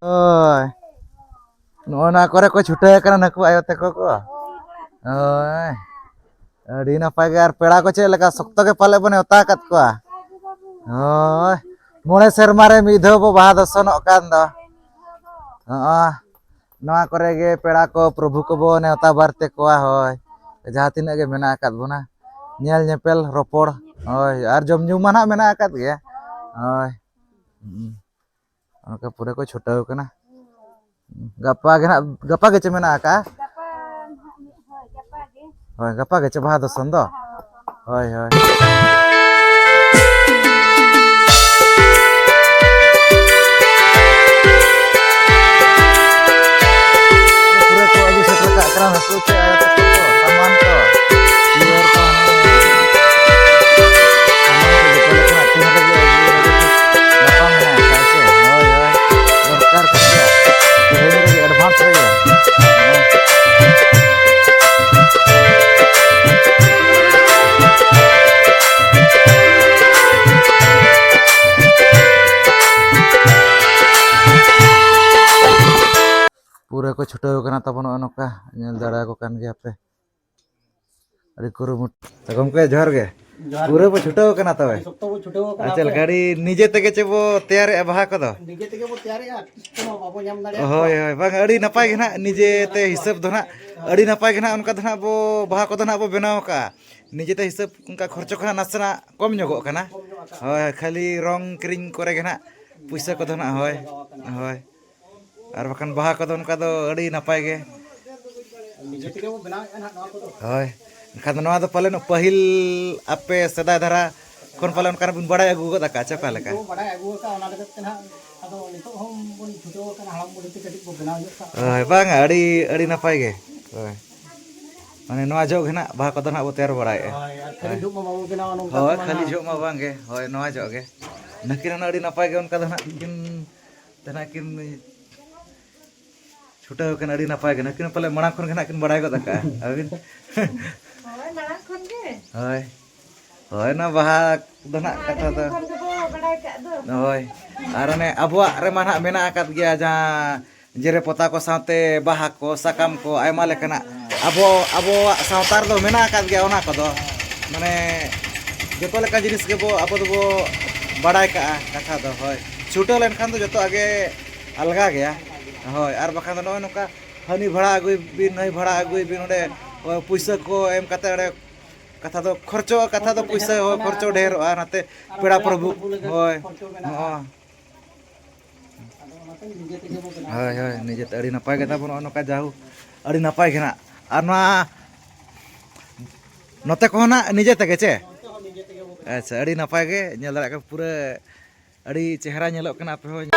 ᱦᱳᱭ, ᱱᱚᱜᱼᱚ ᱱᱚᱣᱟ ᱠᱚᱨᱮ ᱠᱚ ᱪᱷᱩᱴᱟᱹᱣ ᱟᱠᱟᱱᱟ ᱱᱩᱠᱩ ᱟᱭᱳ ᱛᱟᱠᱚ ᱠᱚ᱾ ᱦᱳᱭ, ᱟᱹᱰᱤ ᱱᱟᱯᱟᱭ ᱜᱮ᱾ ᱟᱨ ᱯᱮᱲᱟ ᱠᱚ ᱪᱮᱫ ᱞᱮᱠᱟ, ᱥᱚᱠᱛᱚ ᱜᱮ ᱯᱟᱞᱮ ᱵᱚ ᱱᱮᱣᱛᱟ ᱟᱠᱟᱫ ᱠᱚᱣᱟ? ᱦᱳᱭ, ᱢᱚᱬᱮ ᱥᱮᱨᱢᱟ ᱨᱮ ᱢᱤᱫ ᱫᱷᱟᱣ ᱵᱚ ᱵᱟᱦᱟ ᱫᱚᱥᱚᱱᱚᱜ ᱠᱟᱱ ᱫᱚ᱾ ᱦᱚᱸᱜᱼᱚ, ᱱᱚᱣᱟ ᱠᱚᱨᱮ ᱜᱮ ᱯᱮᱲᱟ ᱠᱚ, ᱯᱨᱚᱵᱷᱩ ᱠᱚᱵᱚ ᱱᱮᱣᱛᱟ ᱵᱟᱨᱛᱮ ᱠᱚᱣᱟ᱾ ᱦᱳᱭ, ᱡᱟᱦᱟᱸ ᱛᱤᱱᱟᱹᱜ ᱜᱮ ᱢᱮᱱᱟᱜ ᱟᱠᱟᱫ ᱵᱚᱱᱟ, ᱧᱮᱞ ᱧᱮᱯᱮᱞ ᱨᱚᱯᱚᱲ᱾ ᱦᱳᱭ, ᱟᱨ ᱡᱚᱢ ᱧᱩ ᱢᱟ ᱱᱟᱦᱟᱜ ᱢᱮᱱᱟᱜ ᱟᱠᱟᱫ ᱜᱮᱭᱟ᱾ ᱦᱳᱭ, ᱦᱩᱸ᱾ ᱚᱱᱠᱟ ᱯᱩᱨᱟᱹ ᱠᱚ ᱪᱷᱩᱴᱟᱹᱣ ᱠᱟᱱᱟ᱾ ᱜᱟᱯᱟ ᱜᱮ ᱱᱟᱦᱟᱜ, ᱜᱟᱯᱟ ᱜᱮ ᱪᱮ ᱢᱮᱱᱟᱜ ᱟᱠᱟᱫᱼᱟ? ᱜᱟᱯᱟ ᱱᱟᱦᱟᱜ ᱢᱤᱫ, ᱦᱳᱭ, ᱜᱟᱯᱟ ᱜᱮ᱾ ᱦᱳᱭ, ᱜᱟᱯᱟ ᱜᱮ ᱪᱮ ᱵᱟᱦᱟ ᱫᱚᱥᱚᱱ ᱫᱚ? ᱵᱟᱦᱟ ᱫᱚᱥᱚᱱ, ᱦᱳᱭ᱾ ᱦᱳᱭ, ᱦᱳᱭ᱾ ᱯᱩᱨᱟᱹ ᱠᱚ ᱟᱹᱜᱩ ᱥᱮᱴᱮᱨ ᱠᱟᱜ ᱠᱟᱱᱟ ᱦᱟᱹᱠᱩ ᱠᱚ, ᱟᱨ ᱥᱟᱢᱟᱱ ᱠᱚ᱾ ᱯᱤᱭᱟᱹᱨ ᱠᱚ, ᱥᱟᱢᱟᱱ ᱠᱚ ᱡᱚᱛᱚ ᱞᱮᱠᱟᱱᱟᱜ ᱛᱤᱱ ᱨᱮᱜᱮ ᱟᱹᱜᱩ ᱨᱮᱜᱮ ᱜᱟᱯᱟ ᱢᱮᱱᱟᱜ ᱟᱠᱟᱫ ᱥᱮ? ᱦᱳᱭ, ᱦᱳᱭ᱾ ᱫᱚᱨᱠᱟᱨ ᱠᱟᱱ ᱜᱮᱭᱟ᱾ ᱛᱮᱦᱮᱧ ᱨᱮᱜᱮ advance ᱨᱮᱜᱮ᱾ ᱯᱩᱨᱟᱹ ᱠᱚ ᱪᱷᱩᱴᱟᱹᱣ ᱠᱟᱱᱟ ᱛᱟᱵᱚᱱ ᱱᱚᱜᱼᱚ ᱱᱚᱝᱠᱟ, ᱧᱮᱞ ᱫᱟᱲᱮᱭᱟᱠᱚ ᱠᱟᱱ ᱜᱮᱭᱟ ᱯᱮ᱾ ᱟᱹᱰᱤ ᱠᱩᱨᱩᱢᱩᱴᱩ᱾ ᱛᱚ ᱜᱚᱢᱠᱮ, ᱡᱚᱦᱟᱨ ᱜᱮ᱾ ᱡᱚᱦᱟᱨ ᱜᱮ᱾ ᱯᱩᱨᱟᱹ ᱵᱚ ᱪᱷᱩᱴᱟᱹᱣ ᱠᱟᱱᱟ ᱛᱚᱵᱮ? ᱟᱹᱰᱤ ᱥᱚᱠᱛᱚ ᱵᱚ ᱪᱷᱩᱴᱟᱹᱣ ᱠᱟᱱᱟ᱾ ᱟᱨ ᱪᱮᱫ ᱞᱮᱠᱟ, ᱟᱹᱰᱤ ᱱᱤᱡᱮ ᱛᱮᱜᱮ ᱪᱮ ᱵᱚ ᱛᱮᱭᱟᱨᱮᱜᱼᱟ ᱵᱟᱦᱟ ᱠᱚᱫᱚ? ᱱᱤᱡᱮ ᱛᱮᱜᱮ ᱵᱚ ᱛᱮᱭᱟᱨᱮᱜᱼᱟ, ᱟᱨᱴᱤᱥᱴ ᱠᱚᱢᱟ ᱵᱟᱵᱚ ᱧᱟᱢ ᱫᱟᱲᱮᱭᱟᱜ ᱠᱚᱣᱟ᱾ ᱦᱳᱭ, ᱦᱳᱭ, ᱵᱟᱝ, ᱟᱹᱰᱤ ᱱᱟᱯᱟᱭ ᱜᱮ ᱱᱟᱦᱟᱜ ᱱᱤᱡᱮ ᱛᱮ ᱦᱤᱥᱟᱹᱵ ᱫᱚ ᱱᱟᱦᱟᱜ, ᱟᱹᱰᱤ ᱱᱟᱯᱟᱭ ᱜᱮ ᱱᱟᱦᱟᱜ ᱚᱱᱠᱟ ᱫᱚ ᱱᱟᱦᱟᱜ ᱵᱚ ᱵᱟᱦᱟ ᱠᱚᱫᱚ ᱱᱟᱦᱟᱜ ᱵᱚ ᱵᱮᱱᱟᱣ ᱠᱟᱜᱼᱟ᱾ ᱱᱤᱡᱮ ᱛᱮ ᱦᱤᱥᱟᱹᱵ ᱚᱱᱠᱟ ᱠᱷᱚᱨᱪᱚ ᱠᱚ ᱱᱟᱦᱟᱜ ᱱᱟᱥᱮᱱᱟᱜ ᱠᱚᱢ ᱧᱚᱜᱚᱜ ᱠᱟᱱᱟ᱾ ᱠᱚᱢ ᱧᱚᱜ ᱟᱠᱟᱱᱟ᱾ ᱦᱳᱭ, ᱠᱷᱟᱹᱞᱤ ᱨᱚᱝ ᱠᱤᱨᱤᱧ ᱠᱚᱨᱮ ᱜᱮ ᱱᱟᱦᱟᱜ ᱯᱩᱭᱥᱟᱹ ᱠᱚᱫᱚ ᱱᱟᱦᱟᱜ, ᱦᱳᱭ, ᱞᱟᱜᱟᱣ ᱟᱠᱟᱱᱟ᱾ ᱦᱳᱭ᱾ ᱟᱨ ᱵᱟᱠᱷᱟᱱ ᱵᱟᱦᱟ ᱠᱚᱫᱚ ᱚᱱᱠᱟ ᱫᱚ ᱟᱹᱰᱤ ᱱᱟᱯᱟᱭ ᱜᱮ᱾ ᱱᱤᱡᱮ ᱛᱮᱜᱮ ᱵᱚ ᱵᱮᱱᱟᱣᱮᱫᱼᱟ ᱱᱟᱦᱟᱜ ᱱᱚᱣᱟ ᱠᱚᱫᱚ᱾ ᱦᱳᱭ, ᱮᱱᱠᱷᱟᱱ ᱫᱚ ᱱᱚᱣᱟ ᱫᱚ ᱯᱟᱞᱮᱱ ᱯᱟᱹᱦᱤᱞ ᱟᱯᱮ ᱥᱮᱫᱟᱭ ᱫᱷᱟᱨᱟ ᱠᱷᱚᱱ ᱯᱟᱞᱮ ᱚᱱᱠᱟ ᱵᱤᱱ ᱵᱟᱲᱟᱭ ᱟᱹᱜᱩ ᱜᱚᱫ ᱟᱠᱟᱫᱼᱟ, ᱪᱮ ᱚᱠᱟ ᱞᱮᱠᱟ? ᱵᱚ ᱵᱟᱲᱟᱭ ᱟᱹᱜᱩ ᱟᱠᱟᱫᱼᱟ, ᱚᱱᱟ ᱞᱟᱹᱜᱤᱫ ᱛᱮ ᱱᱟᱦᱟᱜ ᱟᱫᱚ ᱱᱤᱛᱚᱜ ᱦᱚᱸ ᱵᱚᱱ ᱪᱷᱩᱴᱟᱹᱣ ᱟᱠᱟᱱᱟ, ᱦᱟᱲᱟᱢ ᱵᱩᱲᱦᱤ ᱛᱮ ᱠᱟᱹᱴᱤᱡ ᱵᱚ ᱵᱮᱱᱟᱣ ᱧᱚᱜ ᱠᱟᱜᱼᱟ᱾ ᱦᱳᱭ, ᱵᱟᱝᱟ, ᱟᱹᱰᱤ, ᱟᱹᱰᱤ ᱱᱟᱯᱟᱭ ᱜᱮ᱾ ᱦᱳᱭ, ᱢᱟᱱᱮ ᱱᱚᱣᱟ ᱡᱚᱜ ᱜᱮ ᱱᱟᱜ ᱵᱟᱦᱟ ᱠᱚᱫᱚ ᱱᱟᱜ ᱵᱚ ᱛᱮᱭᱟᱨ ᱵᱟᱲᱟᱭᱮᱫᱼᱟ᱾ ᱦᱳᱭ, ᱟᱨ ᱠᱷᱟᱹᱞᱤ ᱦᱳᱭ᱾ ᱡᱚᱜ ᱢᱟ ᱵᱟᱵᱚ ᱵᱮᱱᱟᱣᱟ ᱱᱚᱝᱠᱟ ᱦᱳᱭ, ᱛᱮᱢᱟ ᱠᱷᱟᱹᱞᱤ ᱱᱟᱦᱟᱜ᱾ ᱡᱚᱜ ᱢᱟ ᱵᱟᱝ ᱜᱮ᱾ ᱦᱳᱭ, ᱱᱚᱣᱟ ᱡᱚᱜ ᱜᱮ᱾ ᱱᱟᱹᱠᱤᱱ ᱦᱚᱸ ᱟᱹᱰᱤ ᱱᱟᱯᱟᱭ ᱜᱮ ᱚᱱᱠᱟ ᱫᱚ ᱱᱟᱜ ᱠᱤᱱ ᱛᱟᱦᱮᱱᱟ ᱠᱤᱱ ᱪᱷᱩᱴᱟᱹᱣ ᱠᱟᱱᱟ, ᱟᱹᱰᱤ ᱱᱟᱯᱟᱭ ᱜᱮ᱾ ᱱᱟᱹᱠᱤᱱ ᱯᱟᱞᱮ ᱢᱟᱲᱟᱝ ᱠᱷᱚᱱ ᱜᱮ ᱱᱟᱜ ᱠᱤᱱ ᱵᱟᱲᱟᱭ ᱜᱚᱫ ᱟᱠᱟᱫᱼᱟ᱾ ᱟᱹᱵᱤᱱ? ᱦᱳᱭ, ᱢᱟᱲᱟᱝ ᱠᱷᱚᱱ ᱜᱮ᱾ ᱦᱳᱭ᱾ ᱦᱳᱭ, ᱚᱱᱟ ᱵᱟᱦᱟ ᱫᱚ ᱱᱟᱜ ᱟᱹᱰᱤ ᱠᱟᱛᱷᱟ ᱫᱤᱱ ᱫᱚ᱾ ᱠᱷᱚᱱ ᱜᱮᱵᱚ ᱵᱟᱲᱟᱭ ᱠᱟᱜ ᱫᱚ᱾ ᱦᱳᱭ᱾ ᱟᱨ ᱚᱱᱮ ᱟᱵᱚᱣᱟᱜ ᱨᱮᱢᱟ ᱱᱟᱜ ᱢᱮᱱᱟᱜ ᱟᱠᱟᱫ ᱜᱮᱭᱟ, ᱡᱟᱦᱟᱸ ᱡᱮᱨᱮᱲ ᱯᱚᱛᱟᱣ ᱠᱚ ᱥᱟᱶᱛᱮ ᱵᱟᱦᱟ ᱠᱚ, ᱥᱟᱠᱟᱢ ᱠᱚ, ᱟᱭᱢᱟ ᱞᱮᱠᱟᱱᱟᱜ ᱟᱵᱚ, ᱟᱵᱚᱣᱟᱜ ᱥᱟᱶᱛᱟ ᱨᱮᱫᱚ ᱢᱮᱱᱟᱜ ᱟᱠᱟᱫ ᱜᱮᱭᱟ ᱚᱱᱟ ᱠᱚᱫᱚ᱾ ᱢᱟᱱᱮ ᱡᱚᱛᱚ ᱞᱮᱠᱟᱱ ᱡᱤᱱᱤᱥ ᱜᱮᱵᱚ, ᱟᱵᱚ ᱫᱚᱵᱚ ᱵᱟᱲᱟᱭ ᱠᱟᱜᱼᱟ ᱠᱟᱛᱷᱟ ᱫᱚ᱾ ᱦᱳᱭ, ᱪᱷᱩᱴᱟᱹᱣ ᱞᱮᱱᱠᱷᱟᱱ ᱫᱚ ᱡᱚᱛᱚᱣᱟᱜ ᱜᱮ ᱟᱞᱜᱟ ᱜᱮᱭᱟ᱾ ᱦᱳᱭ, ᱟᱨ ᱵᱟᱠᱷᱟᱱ ᱫᱚ ᱱᱚᱜᱼᱚᱭ ᱱᱚᱝᱠᱟ ᱦᱟᱹᱱᱤ ᱵᱷᱟᱲᱟ ᱟᱹᱜᱩᱭ ᱵᱤᱱ, ᱱᱟᱹᱭ ᱵᱷᱟᱲᱟ ᱟᱹᱜᱩᱭ ᱵᱤᱱ, ᱚᱸᱰᱮ ᱯᱩᱭᱥᱟᱹ ᱠᱚ ᱮᱢ ᱠᱟᱛᱮ ᱚᱸᱰᱮ ᱠᱟᱛᱷᱟ ᱫᱚ ᱠᱷᱚᱨᱪᱚᱜᱼᱟ, ᱠᱟᱛᱷᱟ ᱫᱚ ᱯᱩᱭᱥᱟᱹ ᱦᱚᱸ ᱠᱷᱚᱨᱪᱚ ᱰᱷᱮᱨᱚᱜᱼᱟ, ᱱᱟᱛᱮ ᱯᱮᱲᱟ ᱯᱨᱚᱵᱷᱩ, ᱦᱳᱭ, ᱱᱚᱜᱼᱚ᱾ ᱟᱫᱚ ᱚᱱᱟᱛᱮ ᱱᱤᱡᱮ ᱛᱮᱜᱮ ᱵᱚ ᱵᱮᱱᱟᱣ ᱦᱳᱭ, ᱦᱳᱭ, ᱱᱤᱡᱮᱛᱮ ᱟᱹᱰᱤ ᱱᱟᱯᱟᱭ ᱜᱮ ᱛᱟᱵᱚᱱ ᱱᱚᱜᱼᱚ ᱱᱚᱝᱠᱟ ᱡᱟᱦᱳᱠ, ᱟᱹᱰᱤ ᱱᱟᱯᱟᱭ ᱜᱮ ᱱᱟᱜ᱾ ᱟᱨ ᱱᱚᱣᱟ ᱱᱚᱛᱮ ᱠᱚᱦᱚᱸ ᱱᱟᱜ ᱱᱤᱡᱮ ᱛᱮᱜᱮ ᱪᱮ? ᱱᱚᱛᱮ ᱦᱚᱸ ᱱᱤᱡᱮ ᱛᱮᱜᱮ ᱵᱚ ᱵᱮᱱᱟᱣ᱾ ᱟᱪᱪᱷᱟ, ᱟᱹᱰᱤ ᱱᱟᱯᱟᱭ ᱜᱮ ᱧᱮᱞ ᱫᱟᱲᱮᱭᱟᱜ ᱠᱟᱱᱟ, ᱯᱩᱨᱟᱹ ᱟᱹᱰᱤ ᱪᱮᱦᱨᱟ ᱧᱮᱞᱚᱜ ᱠᱟᱱᱟ, ᱟᱯᱮ ᱦᱚᱸ᱾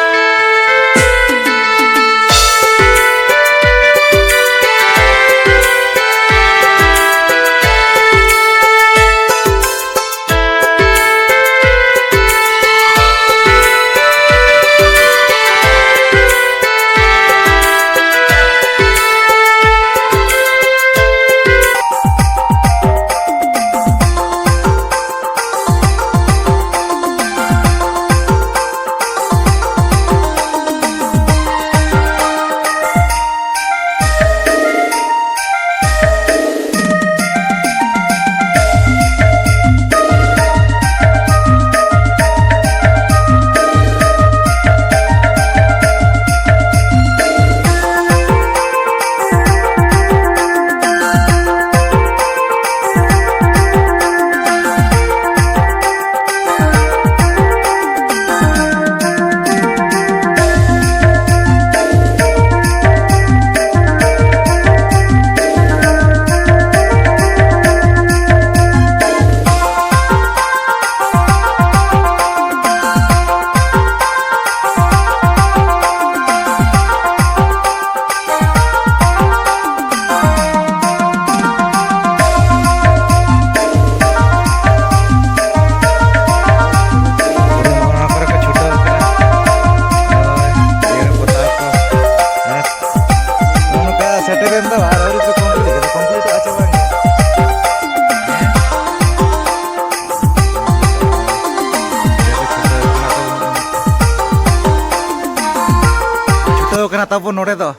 ᱛᱟᱵᱚᱱ ᱱᱚᱰᱮ ᱫᱚ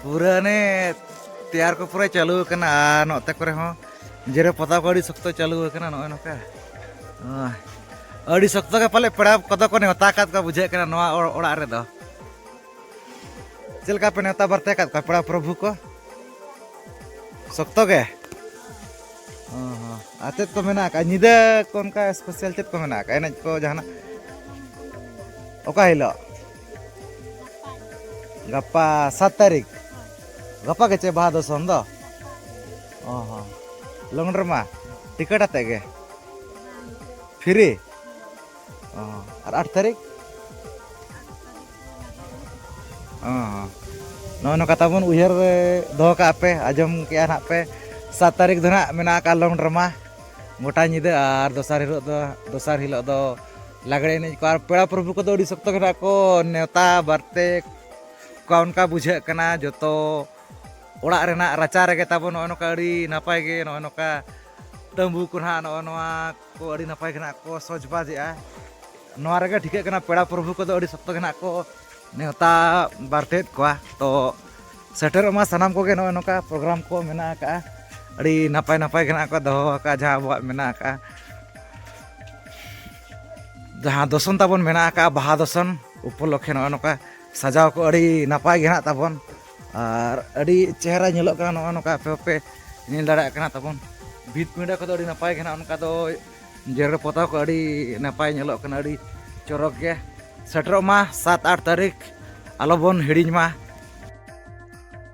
ᱯᱩᱨᱟᱹ ᱦᱟᱱᱮ ᱛᱮᱭᱟᱨ ᱠᱚ ᱯᱩᱨᱟᱹ ᱪᱟᱹᱞᱩ ᱟᱠᱟᱱᱟ᱾ ᱟᱨ ᱱᱚᱛᱮ ᱠᱚᱨᱮ ᱦᱚᱸ ᱡᱮᱨᱮᱲ ᱯᱚᱛᱟᱣ ᱠᱚ ᱟᱹᱰᱤ ᱥᱚᱠᱛᱚ ᱪᱟᱹᱞᱩ ᱟᱠᱟᱱᱟ᱾ ᱱᱚᱜᱼᱚᱭ ᱱᱚᱝᱠᱟ᱾ ᱦᱳᱭ᱾ ᱟᱹᱰᱤ ᱥᱚᱠᱛᱚ ᱜᱮ ᱯᱟᱞᱮ ᱯᱮᱲᱟ ᱠᱚᱫᱚ ᱠᱚ ᱱᱮᱣᱛᱟ ᱟᱠᱟᱫ ᱠᱚᱣᱟ, ᱵᱩᱡᱷᱟᱹᱜ ᱠᱟᱱᱟ, ᱱᱚᱣᱟ ᱚᱲ-, ᱚᱲᱟᱜ ᱨᱮᱫᱚ᱾ ᱪᱮᱫ ᱞᱮᱠᱟ ᱯᱮ ᱱᱮᱣᱛᱟ ᱵᱟᱨᱛᱮ ᱟᱠᱟᱫ ᱠᱚᱣᱟ ᱯᱮᱲᱟ ᱯᱨᱚᱵᱷᱩ ᱠᱚ? ᱥᱚᱠᱛᱚ ᱜᱮ? ᱚ ᱦᱚᱸ᱾ ᱟᱨ ᱪᱮᱫ ᱠᱚ ᱢᱮᱱᱟᱜ ᱟᱠᱟᱫᱼᱟ ᱧᱤᱫᱟᱹ ᱠᱚ, ᱚᱱᱠᱟ ᱥᱯᱮᱥᱟᱞ ᱪᱮᱫ ᱠᱚ ᱢᱮᱱᱟᱜ ᱟᱠᱟᱫᱼᱟ, ᱮᱱᱮᱡ ᱠᱚ ᱡᱟᱦᱟᱱᱟᱜ? ᱚᱠᱟ ᱦᱤᱞᱳᱜ? ᱜᱟᱯᱟ ᱥᱟᱛ ᱛᱟᱹᱨᱤᱠᱷ᱾ ᱜᱟᱯᱟ ᱜᱮ ᱪᱮ ᱵᱟᱦᱟ ᱫᱚᱥᱚᱱ ᱫᱚ? ᱚ ᱦᱚᱸ᱾ ᱞᱚᱝ ᱰᱨᱟᱢᱟ ᱴᱤᱠᱤᱴ ᱟᱛᱮ ᱜᱮ? ᱯᱷᱨᱤ? ᱚ, ᱟᱨ ᱟᱴ ᱛᱟᱹᱨᱤᱠᱷ? ᱚ, ᱱᱚᱜᱼᱚᱭ ᱱᱚᱝᱠᱟ ᱛᱟᱵᱚᱱ ᱩᱭᱦᱟᱹᱨ ᱨᱮ ᱫᱚᱦᱚ ᱠᱟᱜᱼᱟ ᱯᱮ, ᱟᱸᱡᱚᱢ ᱠᱮᱜᱼᱟ ᱱᱟᱦᱟᱜ ᱯᱮ᱾ ᱥᱟᱛ ᱛᱟᱹᱨᱤᱠᱷ ᱫᱚ ᱱᱟᱦᱟᱜ ᱢᱮᱱᱟᱜ ᱟᱠᱟᱫ ᱞᱚᱝ ᱰᱨᱟᱢᱟ ᱜᱚᱴᱟ ᱧᱤᱫᱟᱹ, ᱟᱨ ᱫᱚᱥᱟᱨ ᱦᱤᱞᱳᱜ ᱫᱚ, ᱫᱚᱥᱟᱨ ᱦᱤᱞᱳᱜ ᱫᱚ ᱞᱟᱜᱽᱲᱮ ᱮᱱᱮᱡ ᱠᱚ᱾ ᱟᱨ ᱯᱮᱲᱟ ᱯᱨᱚᱵᱷᱩ ᱠᱚᱫᱚ ᱟᱹᱰᱤ ᱥᱚᱠᱛᱚ ᱜᱮ ᱱᱟᱦᱟᱜ ᱠᱚ ᱱᱮᱣᱛᱟ ᱵᱟᱨᱛᱮ ᱠᱚᱣᱟ, ᱚᱱᱠᱟ ᱵᱩᱡᱷᱟᱹᱜ ᱠᱟᱱᱟ᱾ ᱡᱚᱛᱚ ᱚᱲᱟᱜ ᱨᱮᱱᱟᱜ ᱨᱟᱪᱟ ᱨᱮᱜᱮ ᱛᱟᱵᱚᱱ ᱱᱚᱜᱼᱚᱭ ᱱᱚᱝᱠᱟ ᱟᱹᱰᱤ ᱱᱟᱯᱟᱭ ᱜᱮ, ᱱᱚᱜᱼᱚᱭ ᱱᱚᱝᱠᱟ ᱛᱟᱹᱢᱵᱩ ᱠᱚ ᱱᱟᱦᱟᱜ, ᱱᱚᱜᱼᱚ ᱱᱚᱣᱟ ᱠᱚ ᱟᱹᱰᱤ ᱱᱟᱯᱟᱭ ᱜᱮ ᱱᱟᱦᱟᱜ ᱠᱚ ᱥᱚᱡᱽᱵᱟᱡᱮᱜᱼᱟ᱾ ᱱᱚᱣᱟ ᱨᱮᱜᱮ ᱴᱷᱤᱠᱟᱹᱜ ᱠᱟᱱᱟ ᱯᱮᱲᱟ ᱯᱨᱚᱵᱷᱩ ᱠᱚᱫᱚ ᱟᱹᱰᱤ ᱥᱚᱠᱛᱚ ᱜᱮ ᱱᱟᱦᱟᱜ ᱠᱚ ᱱᱮᱣᱛᱟ ᱵᱟᱨᱛᱮᱫ ᱠᱚᱣᱟ᱾ ᱛᱚ ᱥᱮᱴᱮᱨᱚᱜ ᱢᱟ ᱥᱟᱱᱟᱢ ᱠᱚᱜᱮ᱾ ᱱᱚᱜᱼᱚᱭ ᱱᱚᱝᱠᱟ ᱯᱨᱳᱜᱨᱟᱢ ᱠᱚ ᱢᱮᱱᱟᱜ ᱟᱠᱟᱜᱼᱟ, ᱟᱹᱰᱤ ᱱᱟᱯᱟᱭ ᱱᱟᱯᱟᱭ ᱜᱮ ᱱᱟᱦᱟᱜ ᱠᱚ ᱫᱚᱦᱚ ᱟᱠᱟᱫᱼᱟ, ᱡᱟᱦᱟᱸ ᱟᱵᱚᱣᱟᱜ ᱢᱮᱱᱟᱜ ᱟᱠᱟᱫᱼᱟ, ᱡᱟᱦᱟᱸ ᱫᱚᱥᱚᱱ ᱛᱟᱵᱚᱱ ᱢᱮᱱᱟᱜ ᱟᱠᱟᱫᱼᱟ, ᱵᱟᱦᱟ ᱫᱚᱥᱚᱱ ᱩᱯᱚᱞᱚᱠᱠᱷᱮ ᱱᱚᱜᱼᱚᱭ ᱱᱚᱝᱠᱟ ᱥᱟᱡᱟᱣ ᱠᱚ ᱟᱹᱰᱤ ᱱᱟᱯᱟᱭ ᱜᱮ ᱱᱟᱦᱟᱜ ᱛᱟᱵᱚᱱ᱾ ᱟᱨ ᱟᱹᱰᱤ ᱪᱮᱦᱨᱟ ᱧᱮᱞᱚᱜ ᱠᱟᱱᱟ ᱱᱚᱜᱼᱚᱭ ᱱᱚᱝᱠᱟ, ᱟᱯᱮ ᱦᱚᱸᱯᱮ ᱧᱮᱞ ᱫᱟᱲᱮᱭᱟᱜ ᱠᱟᱱᱟ ᱛᱟᱵᱚᱱ᱾ ᱵᱷᱤᱛ ᱯᱤᱸᱰᱟᱹ ᱠᱚᱫᱚ ᱟᱹᱰᱤ ᱱᱟᱯᱟᱭ ᱜᱮ ᱱᱟᱦᱟᱜ, ᱚᱱᱠᱟ ᱫᱚ ᱡᱮᱨᱮᱲ ᱯᱚᱛᱟᱣ ᱠᱚ ᱟᱹᱰᱤ ᱱᱟᱯᱟᱭ ᱧᱮᱞᱚᱜ ᱠᱟᱱᱟ, ᱟᱹᱰᱤ ᱪᱚᱨᱚᱠ ᱜᱮ᱾ ᱥᱮᱴᱮᱨᱚᱜ ᱢᱟ ᱥᱟᱛ ᱟᱴ ᱛᱟᱹᱨᱤᱠᱷ, ᱟᱞᱚᱵᱚᱱ ᱦᱤᱲᱤᱧ ᱢᱟ᱾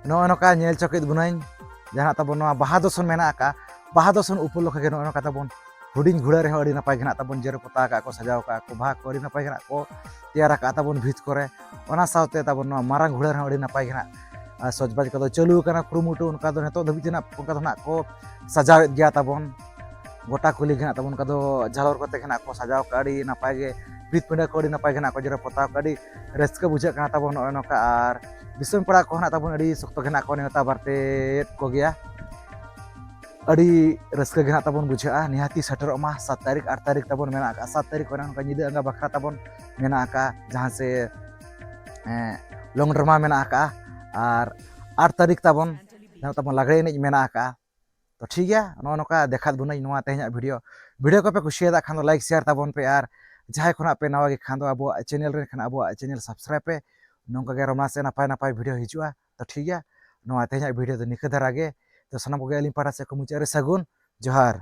ᱱᱚᱜᱼᱚᱭ ᱱᱚᱝᱠᱟ ᱧᱮᱞ ᱪᱚ ᱠᱮᱫ ᱵᱚᱱᱟᱹᱧ, ᱡᱟᱦᱟᱸ ᱛᱟᱵᱚᱱ ᱱᱚᱣᱟ ᱵᱟᱦᱟ ᱫᱚᱥᱚᱱ ᱢᱮᱱᱟᱜ ᱟᱠᱟᱫᱼᱟ, ᱵᱟᱦᱟ ᱫᱚᱥᱚᱱ ᱩᱯᱚᱞᱚᱠᱠᱷᱮ ᱜᱮ ᱱᱚᱜᱼᱚᱭ ᱱᱚᱝᱠᱟ ᱛᱟᱵᱚᱱ ᱦᱩᱰᱤᱧ ᱜᱷᱩᱲᱟᱹ ᱨᱮᱦᱚᱸ ᱟᱹᱰᱤ ᱱᱟᱯᱟᱭ ᱜᱮ ᱱᱟᱦᱟᱜ ᱛᱟᱵᱚᱱ ᱡᱮᱨᱮᱲ ᱯᱚᱛᱟᱣ ᱟᱠᱟᱫ ᱠᱚ, ᱥᱟᱡᱟᱣ ᱟᱠᱟᱫ ᱠᱚ, ᱵᱟᱦᱟ ᱠᱚ ᱟᱹᱰᱤ ᱱᱟᱯᱟᱭ ᱜᱮ ᱱᱟᱦᱟᱜ ᱠᱚ ᱛᱮᱭᱟᱨ ᱟᱠᱟᱫ ᱛᱟᱵᱚᱱ ᱵᱷᱤᱛ ᱠᱚᱨᱮ᱾ ᱚᱱᱟ ᱥᱟᱶᱛᱮ ᱛᱟᱵᱚᱱ ᱱᱚᱣᱟ ᱢᱟᱨᱟᱝ ᱜᱷᱩᱲᱟᱹ ᱨᱮᱦᱚᱸ ᱟᱹᱰᱤ ᱱᱟᱯᱟᱭ ᱜᱮ ᱱᱟᱦᱟᱜ, ᱟᱨ, ᱥᱚᱡᱽᱵᱟᱡᱽ ᱠᱚᱫᱚ ᱪᱟᱹᱞᱩ ᱟᱠᱟᱱᱟ, ᱠᱩᱨᱩᱢᱩᱴᱩ ᱚᱱᱠᱟ ᱫᱚ ᱱᱤᱛᱚᱜ ᱫᱷᱟᱹᱵᱤᱡ ᱛᱮ ᱱᱟᱦᱟᱜ ᱚᱱᱠᱟ ᱫᱚ ᱱᱟᱦᱟᱜ ᱠᱚ ᱥᱟᱡᱟᱣᱮᱫ ᱜᱮᱭᱟ ᱛᱟᱵᱚᱱ᱾ ᱜᱚᱴᱟ ᱠᱩᱞᱦᱤ ᱜᱮ ᱱᱟᱦᱟᱜ ᱛᱟᱵᱚᱱ ᱚᱱᱠᱟ ᱫᱚ ᱡᱷᱟᱞᱚᱨ ᱠᱚᱛᱮ ᱜᱮ ᱱᱟᱦᱟᱜ ᱠᱚ ᱥᱟᱡᱟᱣ ᱠᱟᱜᱼᱟ, ᱟᱹᱰᱤ ᱱᱟᱯᱟᱭ ᱜᱮ ᱵᱷᱤᱛ ᱯᱤᱸᱰᱟᱹ ᱠᱚ ᱟᱹᱰᱤ ᱱᱟᱯᱟᱭ ᱜᱮ ᱱᱟᱦᱟᱜ ᱠᱚ ᱡᱮᱨᱮᱲ ᱯᱚᱛᱟᱣ ᱠᱟᱜᱼᱟ, ᱟᱹᱰᱤ ᱨᱟᱹᱥᱠᱟᱹ ᱵᱩᱡᱷᱟᱹᱜ ᱠᱟᱱᱟ ᱛᱟᱵᱚᱱ ᱱᱚᱜᱼᱚᱭ ᱱᱚᱝᱠᱟ᱾ ᱟᱨ ᱫᱤᱥᱚᱢ ᱯᱮᱲᱟ ᱠᱚᱦᱚᱸ ᱱᱟᱦᱟᱜ ᱛᱟᱵᱚᱱ ᱟᱹᱰᱤ ᱥᱚᱠᱛᱚ ᱜᱮ ᱱᱟᱦᱟᱜ ᱠᱚ ᱱᱮᱣᱛᱟ ᱵᱟᱨᱛᱮᱭᱮᱫ ᱠᱚᱜᱮᱭᱟ᱾ ᱟᱹᱰᱤ ᱨᱟᱹᱥᱠᱟᱹ ᱜᱮ ᱱᱟᱦᱟᱜ ᱛᱟᱵᱚᱱ ᱵᱩᱡᱷᱟᱹᱜᱼᱟ᱾ ᱱᱤᱦᱟᱹᱛᱤ ᱥᱮᱴᱮᱨᱚᱜ ᱢᱟ, ᱥᱟᱛ ᱛᱟᱹᱨᱤᱠᱷ ᱟᱴ ᱛᱟᱹᱨᱤᱠᱷ ᱛᱟᱵᱚᱱ ᱢᱮᱱᱟᱜ ᱟᱠᱟᱫᱼᱟ᱾ ᱥᱟᱛ ᱛᱟᱹᱨᱤᱠᱷ ᱠᱷᱚᱱᱟᱜ ᱱᱚᱝᱠᱟ ᱧᱤᱫᱟᱹ ᱟᱸᱜᱟ ᱵᱟᱠᱷᱨᱟ ᱛᱟᱵᱚᱱ ᱢᱮᱱᱟᱜ ᱟᱠᱟᱫᱼᱟ, ᱡᱟᱦᱟᱸ ᱥᱮ, ᱮᱸ, ᱞᱚᱝ ᱰᱨᱟᱢᱟ ᱢᱮᱱᱟᱜ ᱟᱠᱟᱫᱼᱟ, ᱟᱨ ᱟᱴ ᱛᱟᱹᱨᱤᱠᱷ ᱛᱟᱵᱚᱱ ᱛᱟᱵᱚᱱ ᱞᱟᱜᱽᱲᱮ ᱮᱱᱮᱡ ᱢᱮᱱᱟᱜ ᱟᱠᱟᱫᱼᱟ᱾ ᱛᱚ ᱴᱷᱤᱠ ᱜᱮᱭᱟ, ᱱᱚᱜᱼᱚ ᱱᱚᱝᱠᱟ ᱫᱮᱠᱷᱟᱣ ᱵᱚᱱᱟᱹᱧ ᱱᱚᱣᱟ ᱛᱮᱦᱮᱧᱟᱜ ᱵᱷᱤᱰᱤᱭᱳ᱾ ᱵᱷᱤᱰᱤᱭᱳ ᱠᱚᱯᱮ ᱠᱩᱥᱤᱭᱟᱫᱟ ᱠᱷᱟᱱ ᱫᱚ ᱞᱟᱭᱤᱠ ᱥᱮᱭᱟᱨ ᱛᱟᱵᱚᱱ ᱯᱮ, ᱟᱨ ᱡᱟᱦᱟᱸᱭ ᱠᱷᱚᱱᱟᱜ ᱯᱮ ᱱᱟᱣᱟ ᱜᱮ ᱠᱷᱟᱱ ᱫᱚ ᱟᱵᱚᱣᱟᱜ ᱪᱮᱱᱮᱞ ᱨᱮ ᱠᱷᱟᱱ ᱟᱵᱚᱣᱟᱜ ᱪᱮᱱᱮᱞ ᱥᱟᱵᱥᱠᱨᱟᱭᱤᱵ ᱯᱮ᱾ ᱱᱚᱝᱠᱟ ᱜᱮ ᱟᱨᱚ ᱱᱟᱥᱮ ᱱᱟᱯᱟᱭ ᱱᱟᱯᱟᱭ ᱵᱷᱤᱰᱤᱭᱳ ᱦᱤᱡᱩᱜᱼᱟ᱾ ᱛᱚ ᱴᱷᱤᱠ ᱜᱮᱭᱟ, ᱱᱚᱣᱟ ᱛᱮᱦᱮᱧᱟᱜ ᱵᱷᱤᱰᱤᱭᱳ ᱫᱚ ᱱᱤᱝᱠᱟᱹ ᱫᱷᱟᱨᱟ ᱜᱮ᱾ ᱛᱚ ᱥᱟᱱᱟᱢ ᱠᱚᱜᱮ ᱟᱹᱞᱤᱧ ᱯᱟᱦᱴᱟ ᱥᱮᱫ ᱠᱷᱚᱱ ᱢᱩᱪᱟᱹᱫ ᱨᱮ ᱥᱟᱹᱜᱩᱱ ᱡᱚᱦᱟᱨ᱾